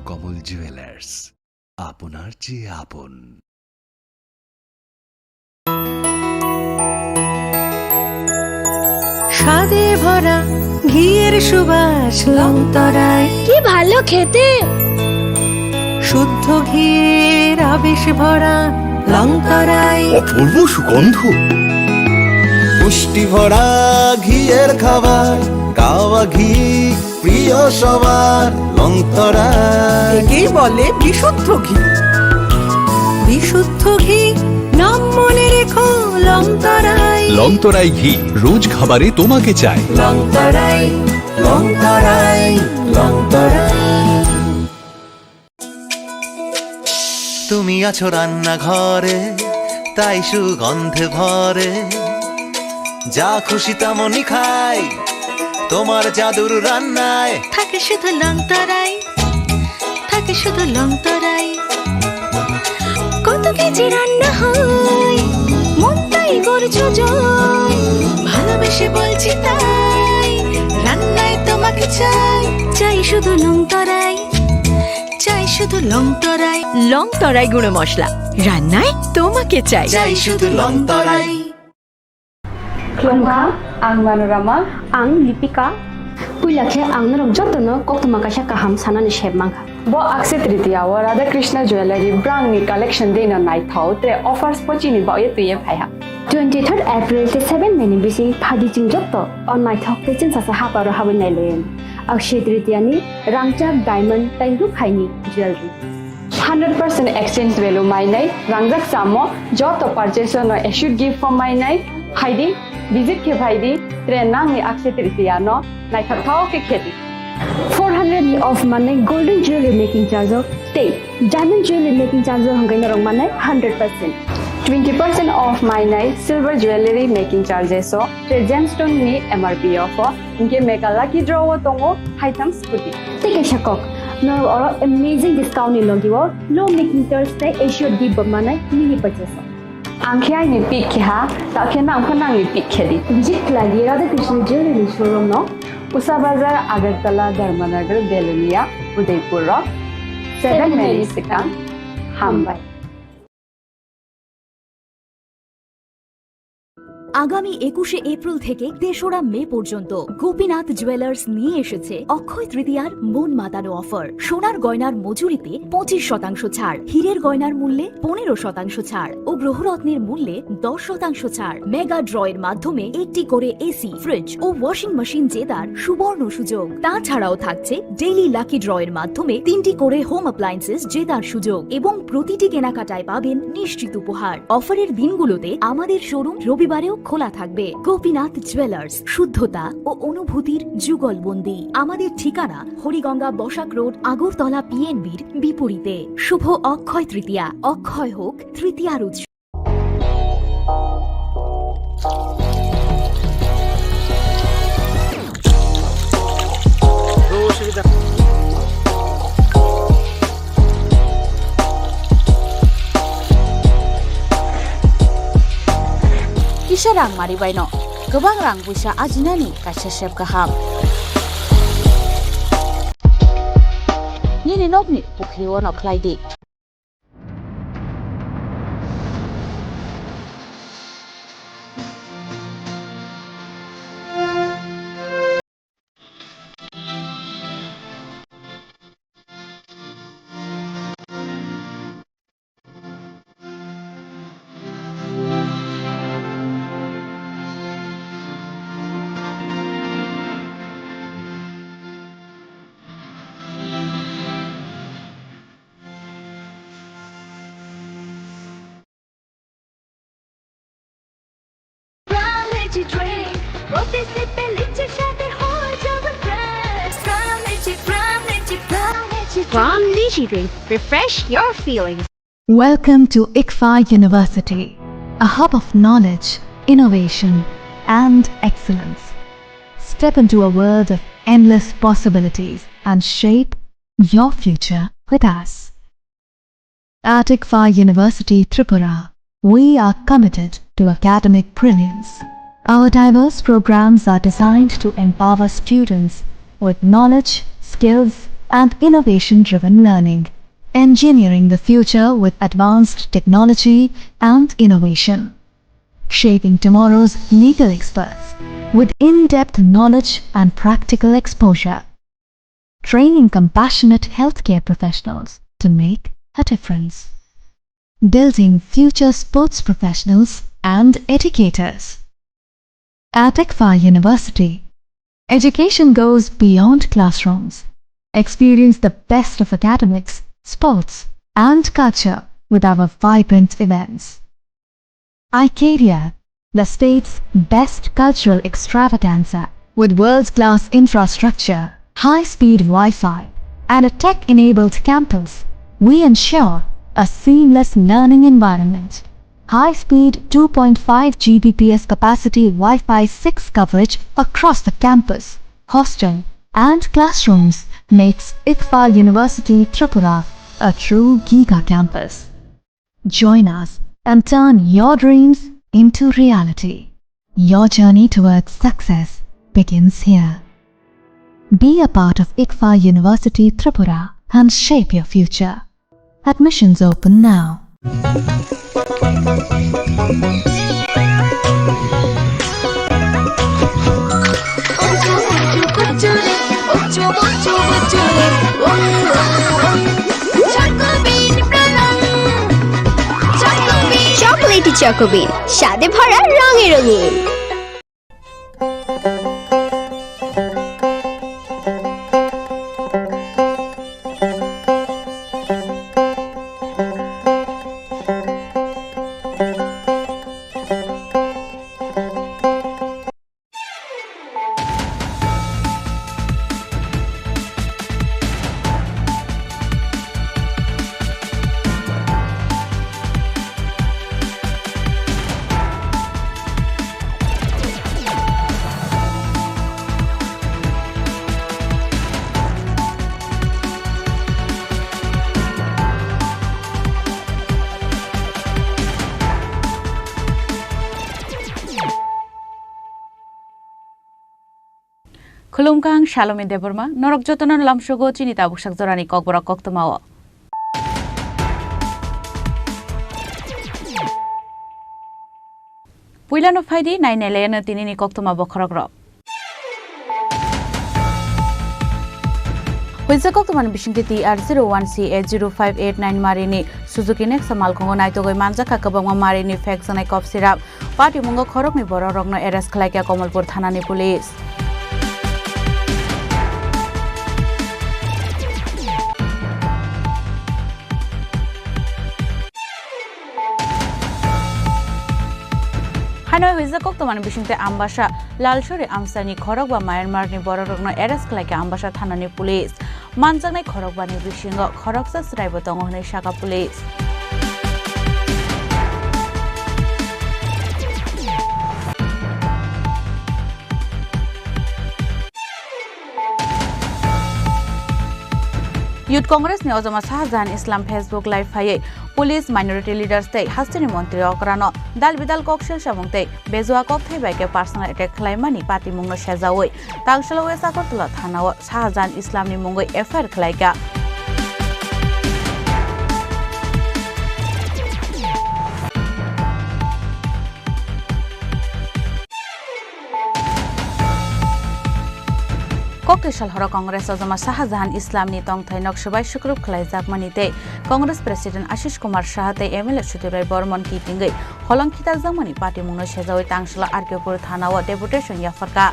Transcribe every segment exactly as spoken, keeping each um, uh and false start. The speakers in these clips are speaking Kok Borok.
কমল জুয়েলার্স, আপনার চেয়ে আপন। স্বাদে ভরা ঘিয়ের সুবাস লংতরাই। কি ভালো খেতে! শুদ্ধ ঘিয়ের আবেশ ভরা লংতরাই। অপূর্ব সুগন্ধ। পুষ্টি ভরা ঘিয়ের খাবার, গাওয়া ঘি প্রিয় সবার, লংতরাই। একেই বলে বিশুদ্ধ ঘি। বিশুদ্ধ ঘি, নাম মনে রেখো, লংতরাই। লংতরাই ঘি, রোজ খাবারে তোমাকে চাই। লংতরাই, লংতরাই, লংতরাই। তুমি আছো রান্নাঘরে, তাই সুগন্ধে ভরে। যা খুশি তেমনই খাই, তোমার জাদুর রান্নায়। থাকে শুধু লংতরাই, থাকে শুধু লংতরাই। কত কেজি রান্না হয়, মনটাই করছো জয়। ভালোবেসে বলছি তাই, রান্নায় তোমাকে চাই। চাই শুধু লংতরাই, চাই শুধু লংতরাই। লংতরাই গুঁড়ো মশলা, রান্নায় তোমাকে চাই। চাই শুধু লংতরাই। Khulumkha, ang Manorama. Ang Lipika. Puila khe ang norok jotono koktwma kaisa kaham sanani sep mankha. Bo Akshaya Tritiya o Radha Krishna Jewellery brangni collection deino naithok tre offers pochini baoye twiye phaiha. Twenty-third April tei seven May ni bising phadi chwng joto o naithok tei chwngsacha haparo habwi nailaio. Akshaya Tritiya ni rangchak diamond tei rukhaini jewellery. Hundred percent exchange value mainai rangjak chamo joto purchase no assured gift form mainai phaidi, visit khe phaidi, tre nangni Akshaya Tritiya no naithokthok khe khedi. Four hundred ni off manai golden jewelry making charge o tei diamond jewelry making charge o hwnkhai norok manai hundred percent. Twenty percent off mainai silver jewelry making charges o tre gemstone ni M R P off o. Hinkhe mega lucky draw o tongo haitham scooty. Tei kaisa kok, norok oro amazing discount ni logi o low making charge tei assured gift bo manai mini purchase o. Ang khe aini pick khe ha, ta khe nang pho nangni pick khe di. Visit khlai di Radha Krishna Jewellery showroom no, Usa Bazar, Agartala, Dharmanagar, Belonia, Udaipur o seven May ni swkang. Hambai. আগামী একুশে এপ্রিল থেকে তেসরা মে পর্যন্ত গোপীনাথ জুয়েলার্স নিয়ে এসেছে অক্ষয় তৃতীয়ার মন মাতানো অফার। সোনার গয়নার মজুরিতে পঁচিশ শতাংশ ছাড়, হীরের গয়নার মূল্যে পনেরো শতাংশ ছাড় ও গ্রহরত্নের মূল্যে দশ শতাংশ ছাড়। মেগা ড্র এর মাধ্যমে একটি করে এসি, ফ্রিজ ও ওয়াশিং মেশিন জেতার সুবর্ণ সুযোগ। তাছাড়াও থাকছে ডেইলি লাকি ড্র এর মাধ্যমে তিনটি করে হোম অ্যাপ্লায়েন্সেস জেতার সুযোগ এবং প্রতিটি কেনাকাটায় পাবেন নিশ্চিত উপহার। অফারের দিনগুলোতে আমাদের শোরুম রবিবারেও খোলা থাকবে। গোপীনাথ জুয়েলার্স, শুদ্ধতা ও অনুভূতির যুগলবন্দি। আমাদের ঠিকানা হরিগঙ্গা বসাক রোড, আগরতলা পিএনবির বিপরীতে। শুভ অক্ষয় তৃতীয়া, অক্ষয় হোক তৃতীয়ার উৎসব। Kisa rang mari baino kwbang rang puisa ajinani kaisa sep kaham. Nini nokni pukhri o no khlai di. Energy drink, প্রতি সিপে লিচি স্বাদে হয় জবরদস্ত। Prime Energy, Prime Energy, Prime Energy drink। Prime Energy drink, refresh your feelings. Welcome to ICFAI University, a hub of knowledge, innovation, and excellence. Step into a world of endless possibilities and shape your future with us. At ICFAI University Tripura, we are committed to academic brilliance. Our diverse programs are designed to empower students with knowledge, skills, and innovation-driven learning, engineering the future with advanced technology and innovation, shaping tomorrow's legal experts with in-depth knowledge and practical exposure, training compassionate healthcare professionals to make a difference, building future sports professionals and educators. At Iqbal University, education goes beyond classrooms. Experience the best of academics, sports, and culture with our vibrant events. Icaria, the state's best cultural extravaganza, with world-class infrastructure, high-speed Wi-Fi, and a tech-enabled campus, we ensure a seamless learning environment. High-speed two point five G B P S capacity Wi-Fi six coverage across the campus, hostel, and classrooms makes Iqbal University Tripura a true giga campus. Join us and turn your dreams into reality. Your journey towards success begins here. Be a part of Iqbal University Tripura and shape your future. Admissions open now. Chocolatey Choco Bean, স্বাদে ভরা রঙে রঙিন। Khulumkha, ang Salome Debbarma, norok jotono lamsogo chini tabuksak jorani kokborok koktwmao. Puilano phaidi, nainailaino tinini koktwma bokhorokrok. Huijak koktwmani bisingtwi T R zero one C A zero five eight nine marini Suzuki Nexa malkhungo naitugwi manjakha kwbangma marini phekjaknai kop sirap. Patimungo khoroknwi bororokno arrest khlaikha Komolpur thanani police. Haino huijak koktwmani bisingtwi Ambasa Lalsuri amchaini khorokba Myanmarni bororokno arrest khlaikha Ambasa thanani police. Manjaknai khorokbani bisingo khoroksa chwraibo tongo hwnwi sakha police. Youth Congress ni ojama Shahjahan Islam Facebook live phaiwi police, minority leaders tei hasteni montri okrano dal bidal kok sil samung tei bejua kok thai bai khe personal attack khlaimani patimungno sejaui Tangsalo West Agartala thanao Shahjahan Islamni mungwi F I R khlaikha. Kokthai salhoro Congress ojama Shahjahan Islamni tongthai nok swbai sukrup khlaijakmani tei Congress President Ashish Kumar Saha tei M L A Sudhir Rai Barman kitingwi holong khitarjakmani patimungno sejaui Tangsalo R K Pur thanao deputation yapharkha.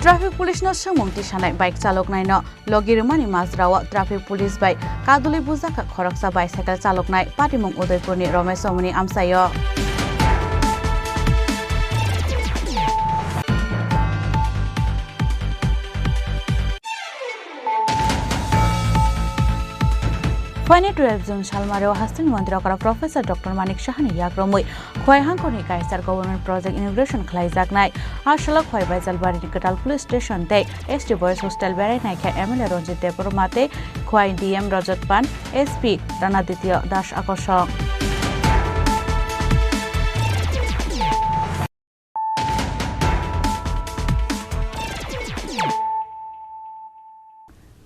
Traffic police no swngmung tisanai bike chaloknai no logi rwmani majrao traffic police bai kadulwi bujakha khoroksa bicycle chaloknai patimung Udaipurni Romesh Somoni amchaio. Phaini twelve June salmareo hasteni montri okra Professor Doctor Manik Sahani yakromwi Khowai hangkhorni kaisar government project inauguration khlaijaknai. A salo Khowai Baijalbarini kwtal police station tei S T boys hostel berai naikha M L A Ranjit Debbarma tei Khowai D M Rajat Pan, S P Ranaditya Das akosong.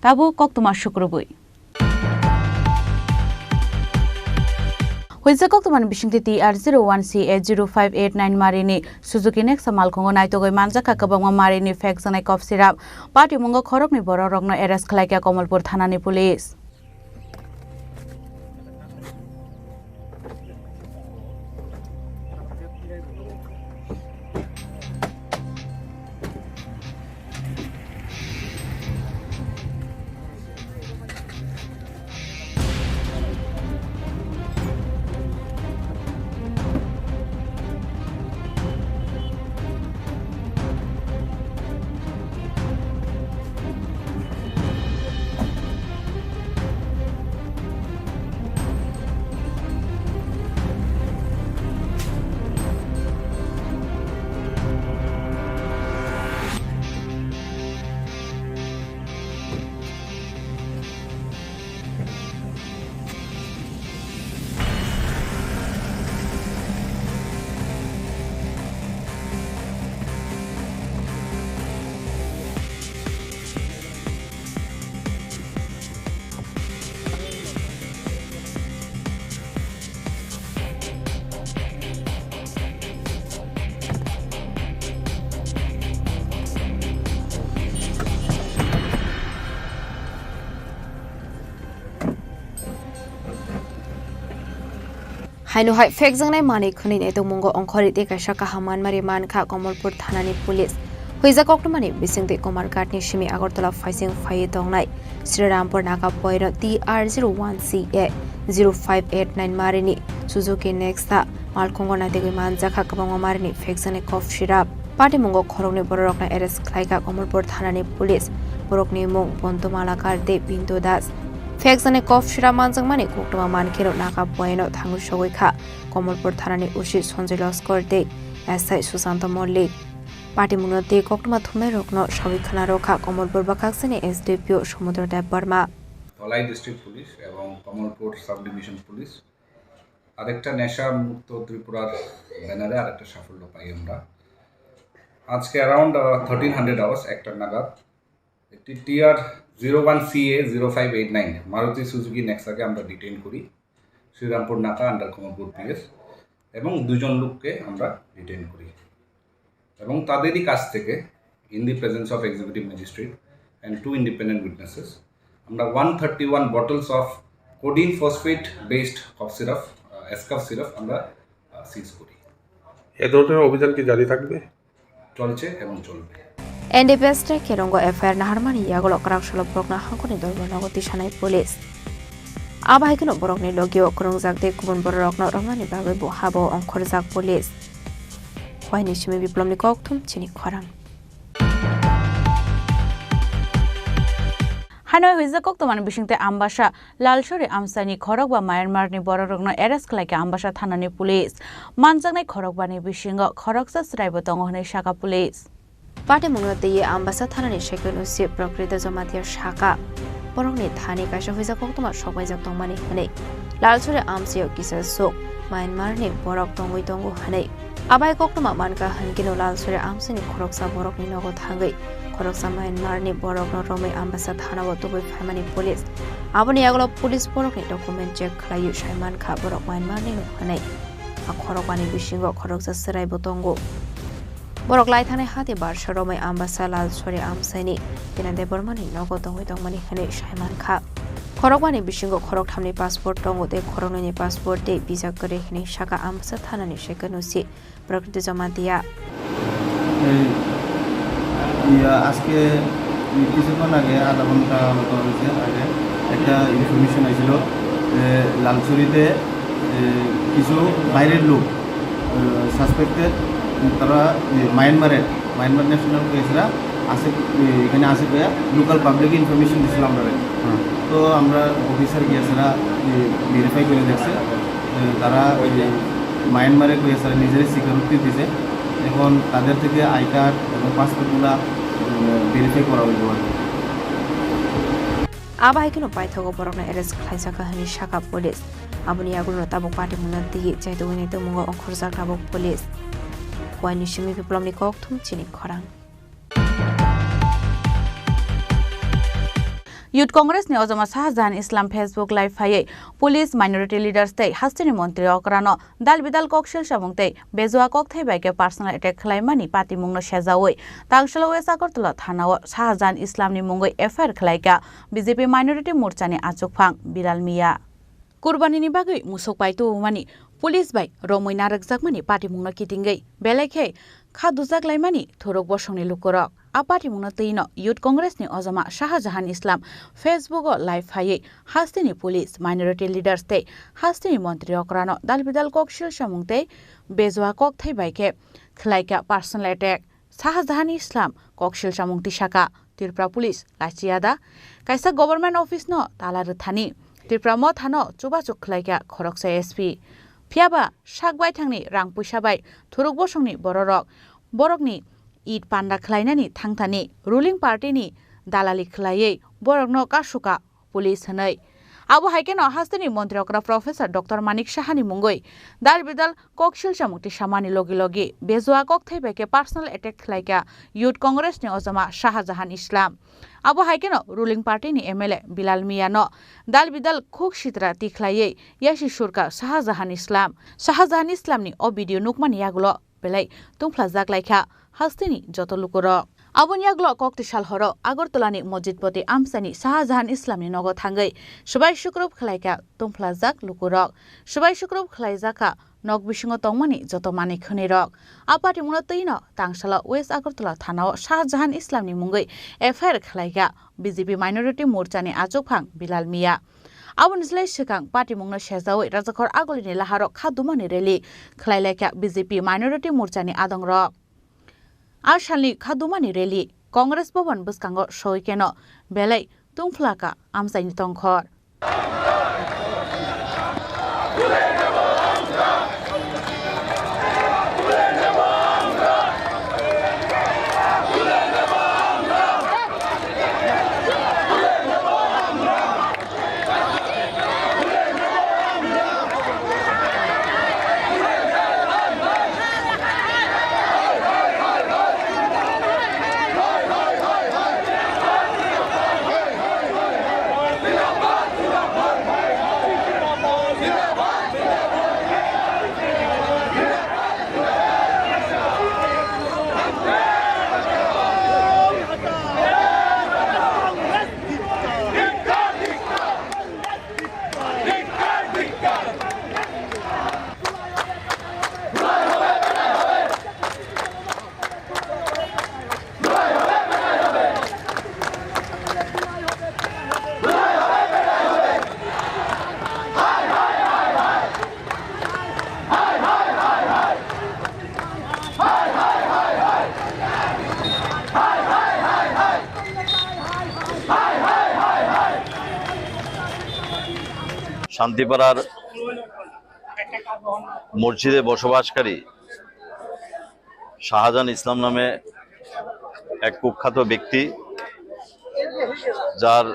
Tabuk koktwma sukrubwi. Huijak koktwmani bisingtwi T R zero one C A zero five eight nine marini Suzuki Nexa malkhungo naitugwi manjakha kwbangma marini phekjaknai cough syrup. Patimungo khoroknwi bororokno arrest khlaikha Kamalpur thanani police. Haino hai phekjaknai manwi khwnwi naitokmungo ongkhorwi tei kaisa kaham manmari mankha Kamalpur thanani police. Huijak koktwmani bisingtwi Kumarghatni simi Agartala phaising phaiwi tongnai Srirampur Naga poino T R zero one C A zero five eight nine marini Suzuki Nexa malkhungo naitugwi manjakha kwbangma marini phekjaknai cough syrup. Patimungo khoroknwi bororokno arrest khlaikha Kamalpur thanani police. Borokni mung Bontu Malakar tei Pintu Das. Phekjaknai cough syrup manjakmani koktwma mankheno Naga poino thangwi sogwi kha Kamalpur thanani O C Sanjay Laskar tei S I Sushanta Mollik. Patimungno tei koktwma thumnairokno sawi khna rwkha Kamalpur bwkhaksani S D P O Samudra Debbarma. Dhalai district police এবং Kamalpur sub division police আরেকটা নেশা মুক্ত ত্রিপুরার ব্যানারে আরেকটা সাফল্য পাই আমরা। আজকে অ্যারাউন্ড থার্টিন হান্ড্রেড আওয়ার্স একটা নাগাদ একটি TR zero one CA zero five eight nine Maruti Suzuki নেক্সাকে আমরা ডিটেইন করি শ্রীরামপুর নাকা আন্ডার কমলপুর পিএস এবং দুজন লোককে আমরা ডিটেইন করি এবং তাদেরই কাছ থেকে in the presence of executive magistrate and two independent witnesses আমরা one thirty one bottles of codeine phosphate based cough syrup, এসকাফ সিরাপ আমরা সিজ করি। এ ধরনের অভিযান কি জারি থাকবে? চলছে এবং চলবে। N D P S tei Kerongo F I R naharmani yagulo kwrak salo borokno hangkoni dolma nogo tisanai police. Abo hai kheno borokni logio kwrwngjak tei kubun bororokno romnani bagwi bo habo ongkhorjak police. Waini simi Biplomni kokthum chini khorang. Hanoi huijak koktwmani bisingtwi Ambasa Lalsuri amchaini khorokba Myanmarni bororokno arrest khlaikha Ambasa thanani police. Manjaknai khorokbani bisingo khoroksa chwraibo tongo hwnwi sakha police. Patimungno twiwi Ambasa thanani second O C Prakriti Jamatia sakha, borokni thani kaisa huijak koktwma sokbaijak tongmani hwnwi. Lalsuri amchaio kisa swk Myanmarni borok tongwi tongo hwnwi. Abai koktwma mankha hwnkhe no Lalsuri amchaini khoroksa borokni nogo thangwi khoroksa Myanmarni borokno romwi Ambasa thanao tubui phaimani police. Aboni yagulo police borokni document check khlaiwi saimankha borok Myanmarni no hwnwi. A khorokbani bisingo khoroksa chwraibo tongo. Borok lai thangnai hati barsa romwi Ambasa Lalsuri amchaini Dina Debbarmani nogo tongwi tongmani hwnwi saimankha. Khorokbani bisingo khorokthamni passport tongo tei khoroknwini passport tei visa kwrwi hwnwi sakha Ambasa thanani second O C Prakriti Jamatia. এই, ইয়া, আজকে কিছুক্ষণ আগে, আধা ঘন্টা মতো হয়েছে আগে, একটা ইনফরমেশন আইছিল যে লালছড়িতে, এ, কিছু বাইরের লোক, এ, সাসপেক্টেড, তারা, এ, মায়ানমারের, মায়ানমার ন্যাশনাল কেসরা আছে, এ, এখানে আছে পেয়ে লোকাল পাবলিক ইনফরমেশন দিছিল আমরা। হুম। তো আমরা অফিসার গিয়েছিলা, এ, ভেরিফাই করে দেখছে। এ, তারা ওই যে মায়ানমারে কই আছে, নিজেরাই স্বীকারোক্তি দিছে। এখন তাদের থেকে আই কার্ড এবং পাসপোর্টগুলা, উম, ভেরিফাই করা হইব আর কি। Abo hai kheno paithago borokno arrest khlaijak kha hwnwi sakha police. Aboni yagulo tabuk patimungno twiwi chaitugwi nai tongmungo ongkhorjak tabuk police. Waini simi Biplomni kokthum chini khorang. Youth Congress ni ojama Shahjahan Islam Facebook live phaiwi police, minority leaders tei hasteni montri okrano dal bidal kok sil samung tei bejua kokthai bai khe personal attack khlaimani patimungno sejaui tangsalo West Agartala thanao Shahjahan Islam ni mungwi F I R khlaikha B J P minority morchani achukphang Bilal Miya. Kurbanini bagwi musuk pai tubumani police bai romwi narwkjakmani patimungno kitingwi belai khe kha dujak laimani thuruk bosongni lukurok. A patimungno twino Youth Congress ni ojama Shahjahan Islam Facebook o live phaiwi hasteni police, minority leaders tei hasteni montri okrano dal bidal kok sil samung tei bejua kokthai bai khe khlaikha personal attack. Shahjahan Islam koksil samung tisaka Tripura Police lachiya da kaisa government office no tala rwthani Tripura Motha no chubachu khlaikha khoroksa S P. Phiyaba sak baithangni rang puisa bai thuruk bosongni bororok borokni it panda khlainani thangthani ruling party ni dalali khlaiwi borokno kasuka police hwnwi. Abo hai kheno hasteni montri okra Professor Doctor Manik Sahani mungwi dal bidal kok sil samung tisamani logi logi bejua kokthai bai khe personal attack khlaikha Youth Congress ni ojama Shahjahan Islam. Abo hai kheno ruling party ni M L A Bilal Miya no dal bidal khuk sitra tikhlaiwi yasi surka Shahjahan Islam. Shahjahan Islam ni o video nukmani yagulo belai tungphlajak laikha hasteni joto lukurok. Aboni yagulo kokti sal horo Agartala ni Mojitpoti amchaini Shahjahan Islam ni nogo thangwi swbai sukrup khlaikha tungphlajak lukurok. Swbai sukrup khlaijakha nok bisingo tongmani joto manwi khwnwirok. A patimungno twino tangsalo West Agartala thanao Shahjahan Islam ni mungwi F I R khlaikha B J P minority morchani achukphang Bilal Miya. Aboni slai swkang patimungno sejaui Rajakhor Agulini laharo kha dumani rally khlailaikha B J P minority morchani adongrok. A salni kha dumani rally Congress Bhavan bwskango soi keno belai tungphlaka amchaini tongkhor. শান্তিপাড়ার মসজিদে বসবাসকারী শাহজাহান ইসলাম নামে এক কুখ্যাত ব্যক্তি, যার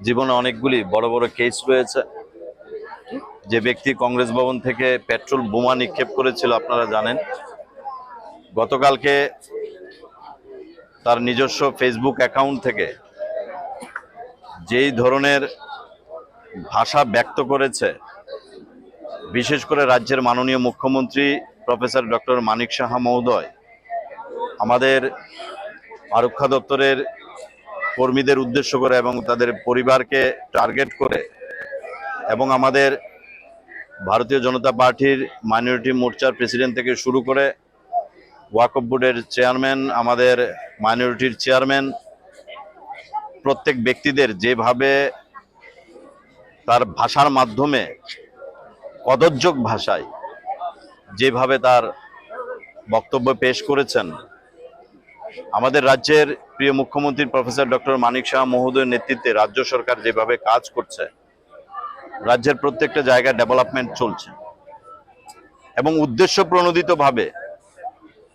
জীবনে অনেকগুলি বড় বড় কেস রয়েছে, যে ব্যক্তি কংগ্রেস ভবন থেকে পেট্রোল বোমা নিক্ষেপ করেছিল, আপনারা জানেন। গতকালকে তার নিজস্ব Facebook অ্যাকাউন্ট থেকে যেই ধরনের ভাষা ব্যক্ত করেছে, বিশেষ করে রাজ্যের মাননীয় মুখ্যমন্ত্রী প্রফেসর ডক্টর মানিক সাহা মহোদয় আমাদের আরক্ষা দপ্তরের কর্মীদের উদ্দেশ্য করে এবং তাদের পরিবারকে টার্গেট করে এবং আমাদের ভারতীয় জনতা পার্টির মাইনরিটি মোর্চার প্রেসিডেন্ট থেকে শুরু করে ওয়াকফ বোর্ডের চেয়ারম্যান, আমাদের মাইনরিটির চেয়ারম্যান, প্রত্যেক ব্যক্তিদের যেভাবে তার ভাষার মাধ্যমে, কদর্যক ভাষায় যেভাবে তার বক্তব্য পেশ করেছেন, আমাদের রাজ্যের প্রিয় মুখ্যমন্ত্রী প্রফেসর ডক্টর মানিক সাহা মহোদয়ের নেতৃত্বে রাজ্য সরকার যেভাবে কাজ করছে, রাজ্যের প্রত্যেকটা জায়গায় ডেভেলপমেন্ট চলছে এবং উদ্দেশ্য প্রণোদিতভাবে,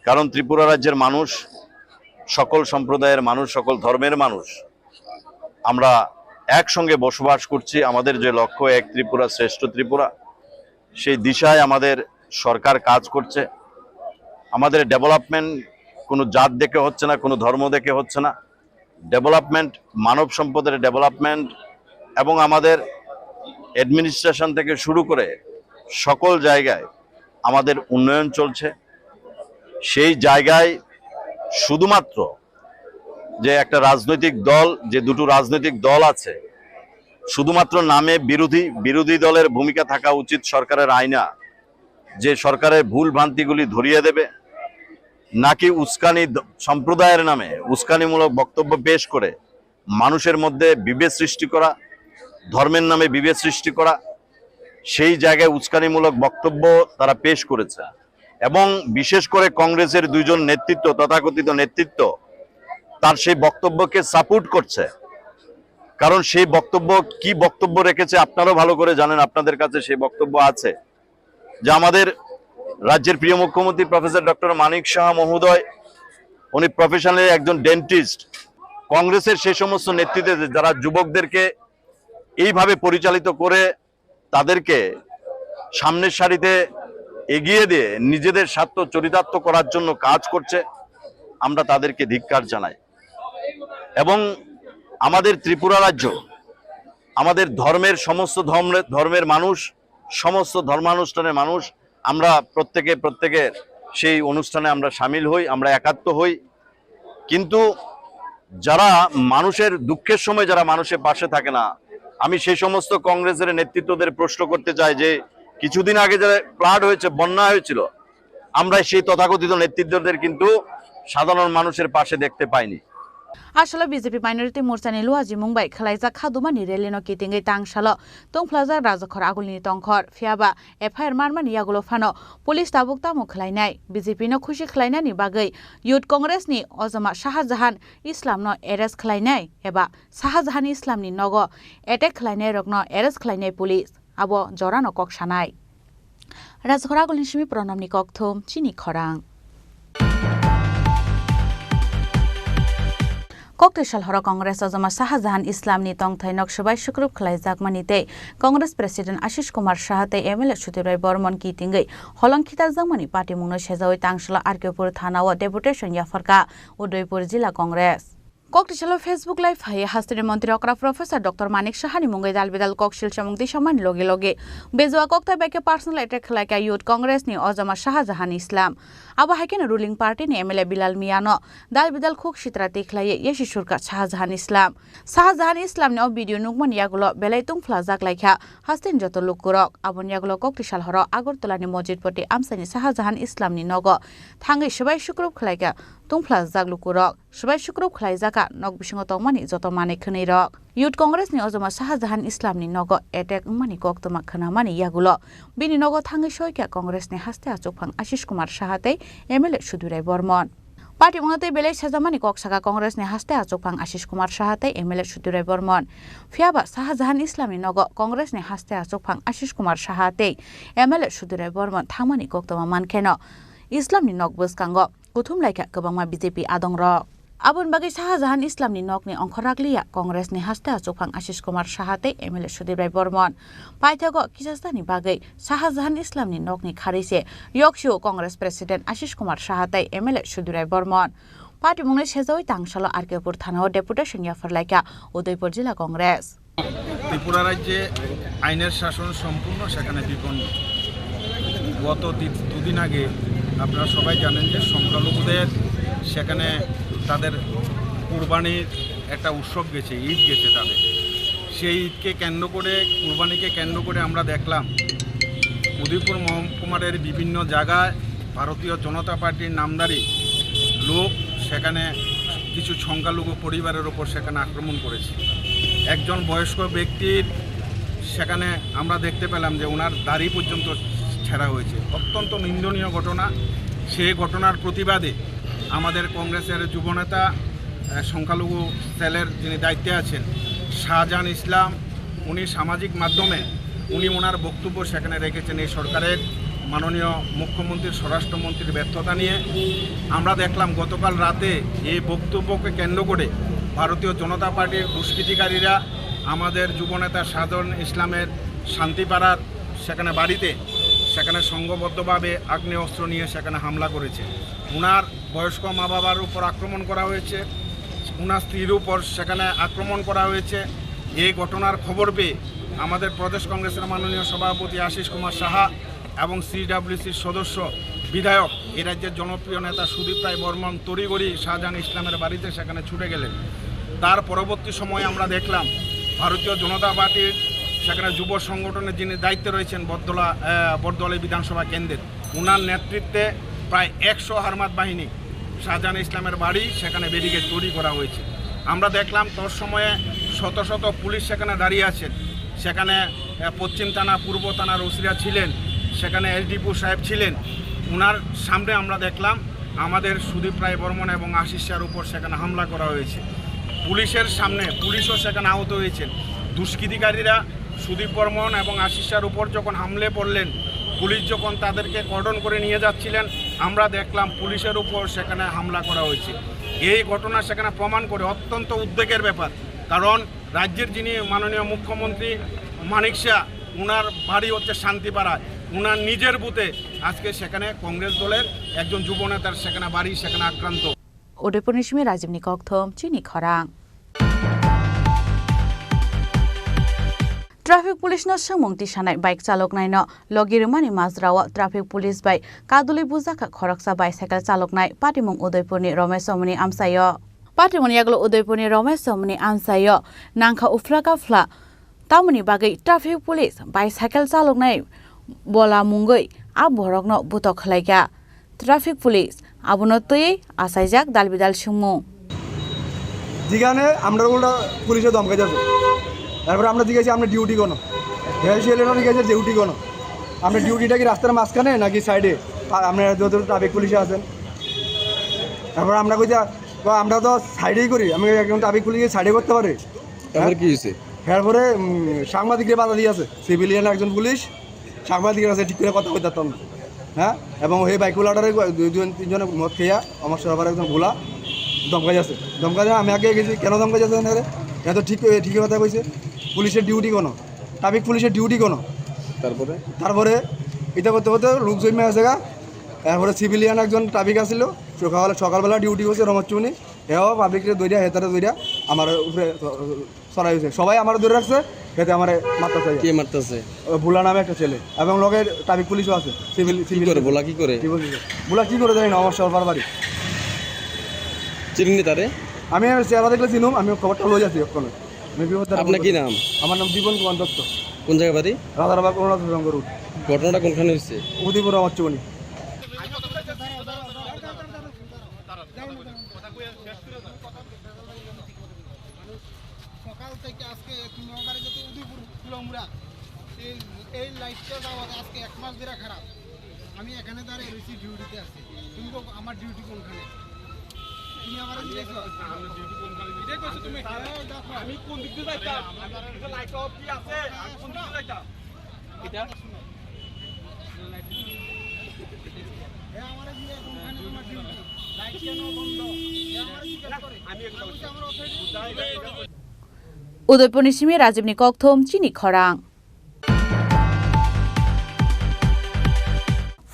কারণ ত্রিপুরা রাজ্যের মানুষ, সকল সম্প্রদায়ের মানুষ, সকল ধর্মের মানুষ, আমরা একসঙ্গে বসবাস করছি। আমাদের যে লক্ষ্য, এক ত্রিপুরা, শ্রেষ্ঠ ত্রিপুরা, সেই দিশায় আমাদের সরকার কাজ করছে। আমাদের ডেভেলপমেন্ট কোনো জাত দেখে হচ্ছে না, কোনো ধর্ম দেখে হচ্ছে না। ডেভেলপমেন্ট, মানব সম্পদের ডেভেলপমেন্ট এবং আমাদের অ্যাডমিনিস্ট্রেশন থেকে শুরু করে সকল জায়গায় আমাদের উন্নয়ন চলছে। সেই জায়গায় শুধুমাত্র যে একটা রাজনৈতিক দল, যে দুটো রাজনৈতিক দল আছে, শুধুমাত্র নামে বিরোধী, বিরোধী দলের ভূমিকা থাকা উচিত সরকারের আয়না, যে সরকারের ভুল ভ্রান্তিগুলি ধরিয়ে দেবে, নাকি উস্কানি দ-, সম্প্রদায়ের নামে উস্কানিমূলক বক্তব্য পেশ করে মানুষের মধ্যে বিভেদ সৃষ্টি করা, ধর্মের নামে বিভেদ সৃষ্টি করা, সেই জায়গায় উস্কানিমূলক বক্তব্য তারা পেশ করেছে। এবং বিশেষ করে কংগ্রেসের দুইজন নেতৃত্ব, তথাকথিত নেতৃত্ব, তার সেই বক্তব্যকে সাপোর্ট করছে। কারণ সেই বক্তব্য, কি বক্তব্য রেখেছে, আপনারাও ভালো করে জানেন, আপনাদের কাছে সেই বক্তব্য আছে। যে আমাদের রাজ্যের প্রিয় মুখ্যমন্ত্রী প্রফেসর ডক্টর মানিক সাহা মহোদয়, উনি প্রফেশনালি একজন ডেন্টিস্ট। কংগ্রেসের সেই সমস্ত নেতৃত্বে যারা যুবকদেরকে এইভাবে পরিচালিত করে তাদেরকে সামনের সারিতে এগিয়ে দিয়ে নিজেদের স্বার্থ চরিতার্থ করার জন্য কাজ করছে, আমরা তাদেরকে ধিক্কার জানাই। এবং আমাদের ত্রিপুরা রাজ্য, আমাদের ধর্মের সমস্ত ধর্মে-, ধর্মের মানুষ, সমস্ত ধর্মানুষ্ঠানের মানুষ, আমরা প্রত্যেকে প্রত্যেকের সেই অনুষ্ঠানে আমরা সামিল হই, আমরা একাত্ম হই। কিন্তু যারা মানুষের দুঃখের সময় যারা মানুষের পাশে থাকে না, আমি সেই সমস্ত কংগ্রেসের নেতৃত্বদের প্রশ্ন করতে চাই যে কিছুদিন আগে যে ফ্লাড হয়েছে, বন্যা হয়েছিল, আমরা সেই তথাকথিত নেতৃত্বদের কিন্তু সাধারণ মানুষের পাশে দেখতে পাইনি। Asalo B J P Minority Morcha ni luajimung bai khwlaijak kha dumani rally no kitingwi tangsalo tungphlajak Rajakhor agulini tongkhor, phiyaba F I R marmani yagulo phano police tabuk tamo khwlainai? B J P no khusi khwlainani bagwi Youth Congress ni ojoma Shah Jahan Islam no arrest khwlainai eba Shah Jahan Islam ni nogo attack khwlainai rokno arrest khwlainai police? Abo jorano kok sanai. Rajkhoragulni simi Pranamni kokthum chini khorang. Kokthai salhoro Congress ojoma Shah Jahan Islamni tongthai nok swbai sukrup khwlaijakmani tei Congress President Ashish Kumar Saha tei M L A Sudhir Rai Bormon kitingwi holong khitarjakmani patimungno sejawi tangsalo R K Pur thanao deputation yapharkha Udaipur Jila Congress. Kokthai salo Facebook Live phaiwi hasteni montri okra Professor Doctor Manik Sahani mungwi dal bidal kok silsamung tisamani logi logi Bejua kokthai bai khe personal attack khlaikha Youth Congress ni ojoma Shah Jahan Islam. Abo hai kheno ruling party ni M L A Bilal Mia no dal bidal khuk sitra twi khlaiwi yasi surkha Shah Jahan Islam. Shah Jahan Islam ni o video nukmani yagulo belai tungphlajak laikha hasteni joto lukurok. Aboni yagulo kokthai salhoro Agartala ni Mojitpoti amchaini Shah Jahan Islam ni nogo thangwi swbai sukrup khlaikha tungphlajak lukurok. Swbai sukrup khwlaijakha nok bisingo tongmani joto manwi khwnwi rok. Youth Congress ni ojoma Shah Jahan Islam ni nogo attack wngmani koktwma khwnamani yagulo bini nogo thangwi soikha Congress ni haste achukphang Ashish Kumar Saha tei M L A Sudhir Rai Bormon. Patimungno tei belai sejamani kok sakha Congress ni haste achukphang Ashish Kumar Saha tei M L A Sudhir Rai Bormon. Phiyaba Shah Jahan Islam ni nogo Congress ni haste achukphang Ashish Kumar Saha tei M L A Sudhir Rai Bormon thangmani koktwma mankheno Islam ni nok bwskango kuthum laikha kwbangma B J P adongrok. Aboni bagwi Shah Jahan Islamni nokni ongkhor rakliya Congressni haste achukphang Ashish Kumar Saha tei M L A Sudhir Rai Bormon. Paithago kisasani bagwi Shah Jahan Islamni nokni kharwi se yoksio Congress President Ashish Kumar Saha tei M L A Sudhir Rai Bormon. Patimungni sejawi tangsalo R K Pur thanao deputation yapharlaikha Udaipur Jila Congress. Tripura রাজ্যে আইনের শাসন সম্পূর্ণ সেখানে বিপন্ন। গত দি-, দুদিন আগে আপনারা সবাই জানেন যে সংখ্যালঘুদের সেখানে তাদের কুরবানির একটা উৎসব গেছে, ঈদ গেছে তাদের। সেই ঈদকে কেন্দ্র করে, কুরবানিকে কেন্দ্র করে আমরা দেখলাম উদয়পুর মহকুমারের বিভিন্ন জায়গায় ভারতীয় জনতা পার্টির নামধারী লোক সেখানে কিছু সংখ্যালঘু পরিবারের ওপর সেখানে আক্রমণ করেছে। একজন বয়স্ক ব্যক্তির সেখানে আমরা দেখতে পেলাম যে ওনার দাড়ি পর্যন্ত ছেঁড়া হয়েছে। অত্যন্ত নিন্দনীয় ঘটনা। সেই ঘটনার প্রতিবাদে আমাদের কংগ্রেসের যুবনেতা, আহ, সংখ্যালঘু সেলের যিনি দায়িত্বে আছেন শাহজাহান ইসলাম, উনি সামাজিক মাধ্যমে উনি ওনার বক্তব্য সেখানে রেখেছেন এই সরকারের মাননীয় মুখ্যমন্ত্রী, স্বরাষ্ট্রমন্ত্রীর ব্যর্থতা নিয়ে। আমরা দেখলাম গতকাল রাতে এই বক্তব্যকে কেন্দ্র করে ভারতীয় জনতা পার্টির দুষ্কৃতিকারীরা আমাদের যুবনেতা শাহজাহান ইসলামের শান্তিপাড়ার সেখানে বাড়িতে সেখানে সংঘবদ্ধভাবে আগ্নেয়াস্ত্র নিয়ে সেখানে হামলা করেছে। ওনার বয়স্ক মা বাবার উপর আক্রমণ করা হয়েছে। ওনার স্ত্রীর উপর সেখানে আক্রমণ করা হয়েছে। এই ঘটনার খবর পেয়ে আমাদের প্রদেশ কংগ্রেসের মাননীয় সভাপতি আশিস কুমার সাহা এবং সিডাব্লিউসির সদস্য বিধায়ক, এই রাজ্যের জনপ্রিয় নেতা সুদীপ রায় বর্মন তড়িঘড়ি শাহজাহান ইসলামের বাড়িতে সেখানে ছুটে গেলেন। তার পরবর্তী সময়ে আমরা দেখলাম ভারতীয় জনতা পার্টির সেখানে যুব সংগঠনের যিনি দায়িত্বে রয়েছেন বরদলা, আহ, বরদলা বিধানসভা কেন্দ্রের, ওনার নেতৃত্বে প্রায় একশো হারমাত বাহিনী শাহজাহান ইসলামের বাড়ি সেখানে ব্যারিকেড তৈরি করা হয়েছে। আমরা দেখলাম তৎসময়ে শত শত পুলিশ সেখানে দাঁড়িয়ে আছেন। সেখানে, আহ, পশ্চিম থানা, পূর্ব থানার ওসিরা ছিলেন, সেখানে এসডিপিও সাহেব ছিলেন। ওনার সামনে আমরা দেখলাম আমাদের সুদীপ রায় বর্মন এবং আশিস শাহর উপর সেখানে হামলা করা হয়েছে। পুলিশের সামনে পুলিশও সেখানে আহত হয়েছেন। দুষ্কৃতিকারীরা সুদীপ বর্মন এবং আশিস শাহর উপর যখন হামলে পড়লেন, পুলিশ যখন তাদেরকে কর্ডন করে নিয়ে যাচ্ছিলেন, আমরা দেখলাম পুলিশের উপর সেখানে হামলা করা হয়েছে। এই ঘটনা সেখানে প্রমাণ করে অত্যন্ত উদ্বেগের ব্যাপার, কারণ রাজ্যের যিনি মাননীয় মুখ্যমন্ত্রী মানিক শাহ, ওনার বাড়ি হচ্ছে শান্তিপাড়ায়, ওনার নিজের বুথে আজকে সেখানে কংগ্রেস দলের একজন যুব নেতার সেখানে বাড়ি, সেখানে আক্রান্ত। Udaipurni simi Rajibni kokthom chini khorang. Traffic police no swngmung tisanai bike chaloknai no logi rwmani majra o traffic police bai kadulwi bujakha khoroksa bicycle chaloknai patimung Udaipurni Romesh Somoni amchaio. Patimung yagulo Udaipurni Romesh Somoni amchaio nangkha uphla kaphla. Tamoni bagwi traffic police bicycle chaloknai bola mungwi a borokno butok khlaikha traffic police, abono twiwi achaijak dalbidal swngmung. যেখানে আমরা উল্টা পুলিশে ধমকাই যাচ্ছে। তারপরে আমরা জিজ্ঞাসি, "আপনার ডিউটি কোনো?" হেলথ এলাকা জিজ্ঞাসা, "ডিউটি কোনো? আপনার ডিউটিটা কি রাস্তার মাঝখানে নাকি সাইডে? আ-, আপনারা যত ট্রাফিক পুলিশে আছেন।" তারপর আমরা কই যে, "তো আমরা তো সাইডেই করি, আমি একজন ট্রাফিক পুলিশকে সাইডে করতে পারি?" তারপরে হ্যাঁ? কি হয়েছে? এরপরে, উম, সাংবাদিকরা বাধা দিয়ে আছে, সিভিলিয়ান একজন পুলিশ সাংবাদিকের কাছে ঠিক করে কথা কইতে পারতাম না। হ্যাঁ? এবং ওই বাইক হোল্ডারে দুই, দুই, তিনজনে মদ খেয়া আমার সবার একজন ভোলা ধমকাই আছে। ধমকাই আছে, আমি আগে গেছি, "কেন ধমকাই আছে এনারে? এত ঠিক, এ, ঠিকই কথা কইছে। পুলিশের ডিউটি কোনো? ট্রাফিক পুলিশের ডিউটি কোনো?" তারপরে? তারপরে এটা করতে করতে লোক জমে আছে গা। এরপরে সিভিলিয়ান একজন ট্রাফিক আসিল, সকাল, সকালবেলা ডিউটি করছে রমচ্চুনি। হেও পাবলিকরে দইরা, হেতারে দইরা আমার উপরে সরাই হয়েছে। সবাই আমার ধরে রাখছে, এতে আমার মারতেছে। কে মারতেছে? ও ভোলা নামে একটা ছেলে, এবং লগে ট্রাফিক পুলিশও আছে, সিভিল, কি সিভিল করে, পুলিশ। ভোলা কি করে? কি বলছে? ভোলা কি করে জানি না, আমার সবার বাড়ি। চিনলি তারে? আমি চেহারা দেখলে চিনুম, আমি খবরটা লই যাচ্ছি এক্ষণে। আমি বিপদ দ্বারা আপনার কি বলবো। নাম? আমার নাম জীবন কুমার দত্ত। কোন জায়গা বাড়ি? রাজারবাগ, অরুণাচল সংঘ রোড। ঘটনাটা কোনখানে হয়েছে? উদয়পুর আমার চৌনি। মানুষ সকাল থেকে আজকে তিন ঘন্টার যত উদয়পুর কুলামুড়া, এই, এই লাইটটা যাওয়া আজকে এক মাস ধরে খারাপ। আমি এখানে দাঁড়িয়ে রয়েছি, ডিউটিতে আছি। তুমি তো আমার ডিউটি কোনখানে? তুমি আমার জিজ্ঞেস করো। আমার ডিউটি কোনখানে? জিজ্ঞেস করছো তুমি? আরে দেখো। আমি কোন দিক দিয়ে যাইতাম? এটা লাইট অফ কি আছে? আমি কোন দিক দিয়ে যাইতাম? এটা? Udaipurni simi Rajibni kokthom chini khorang.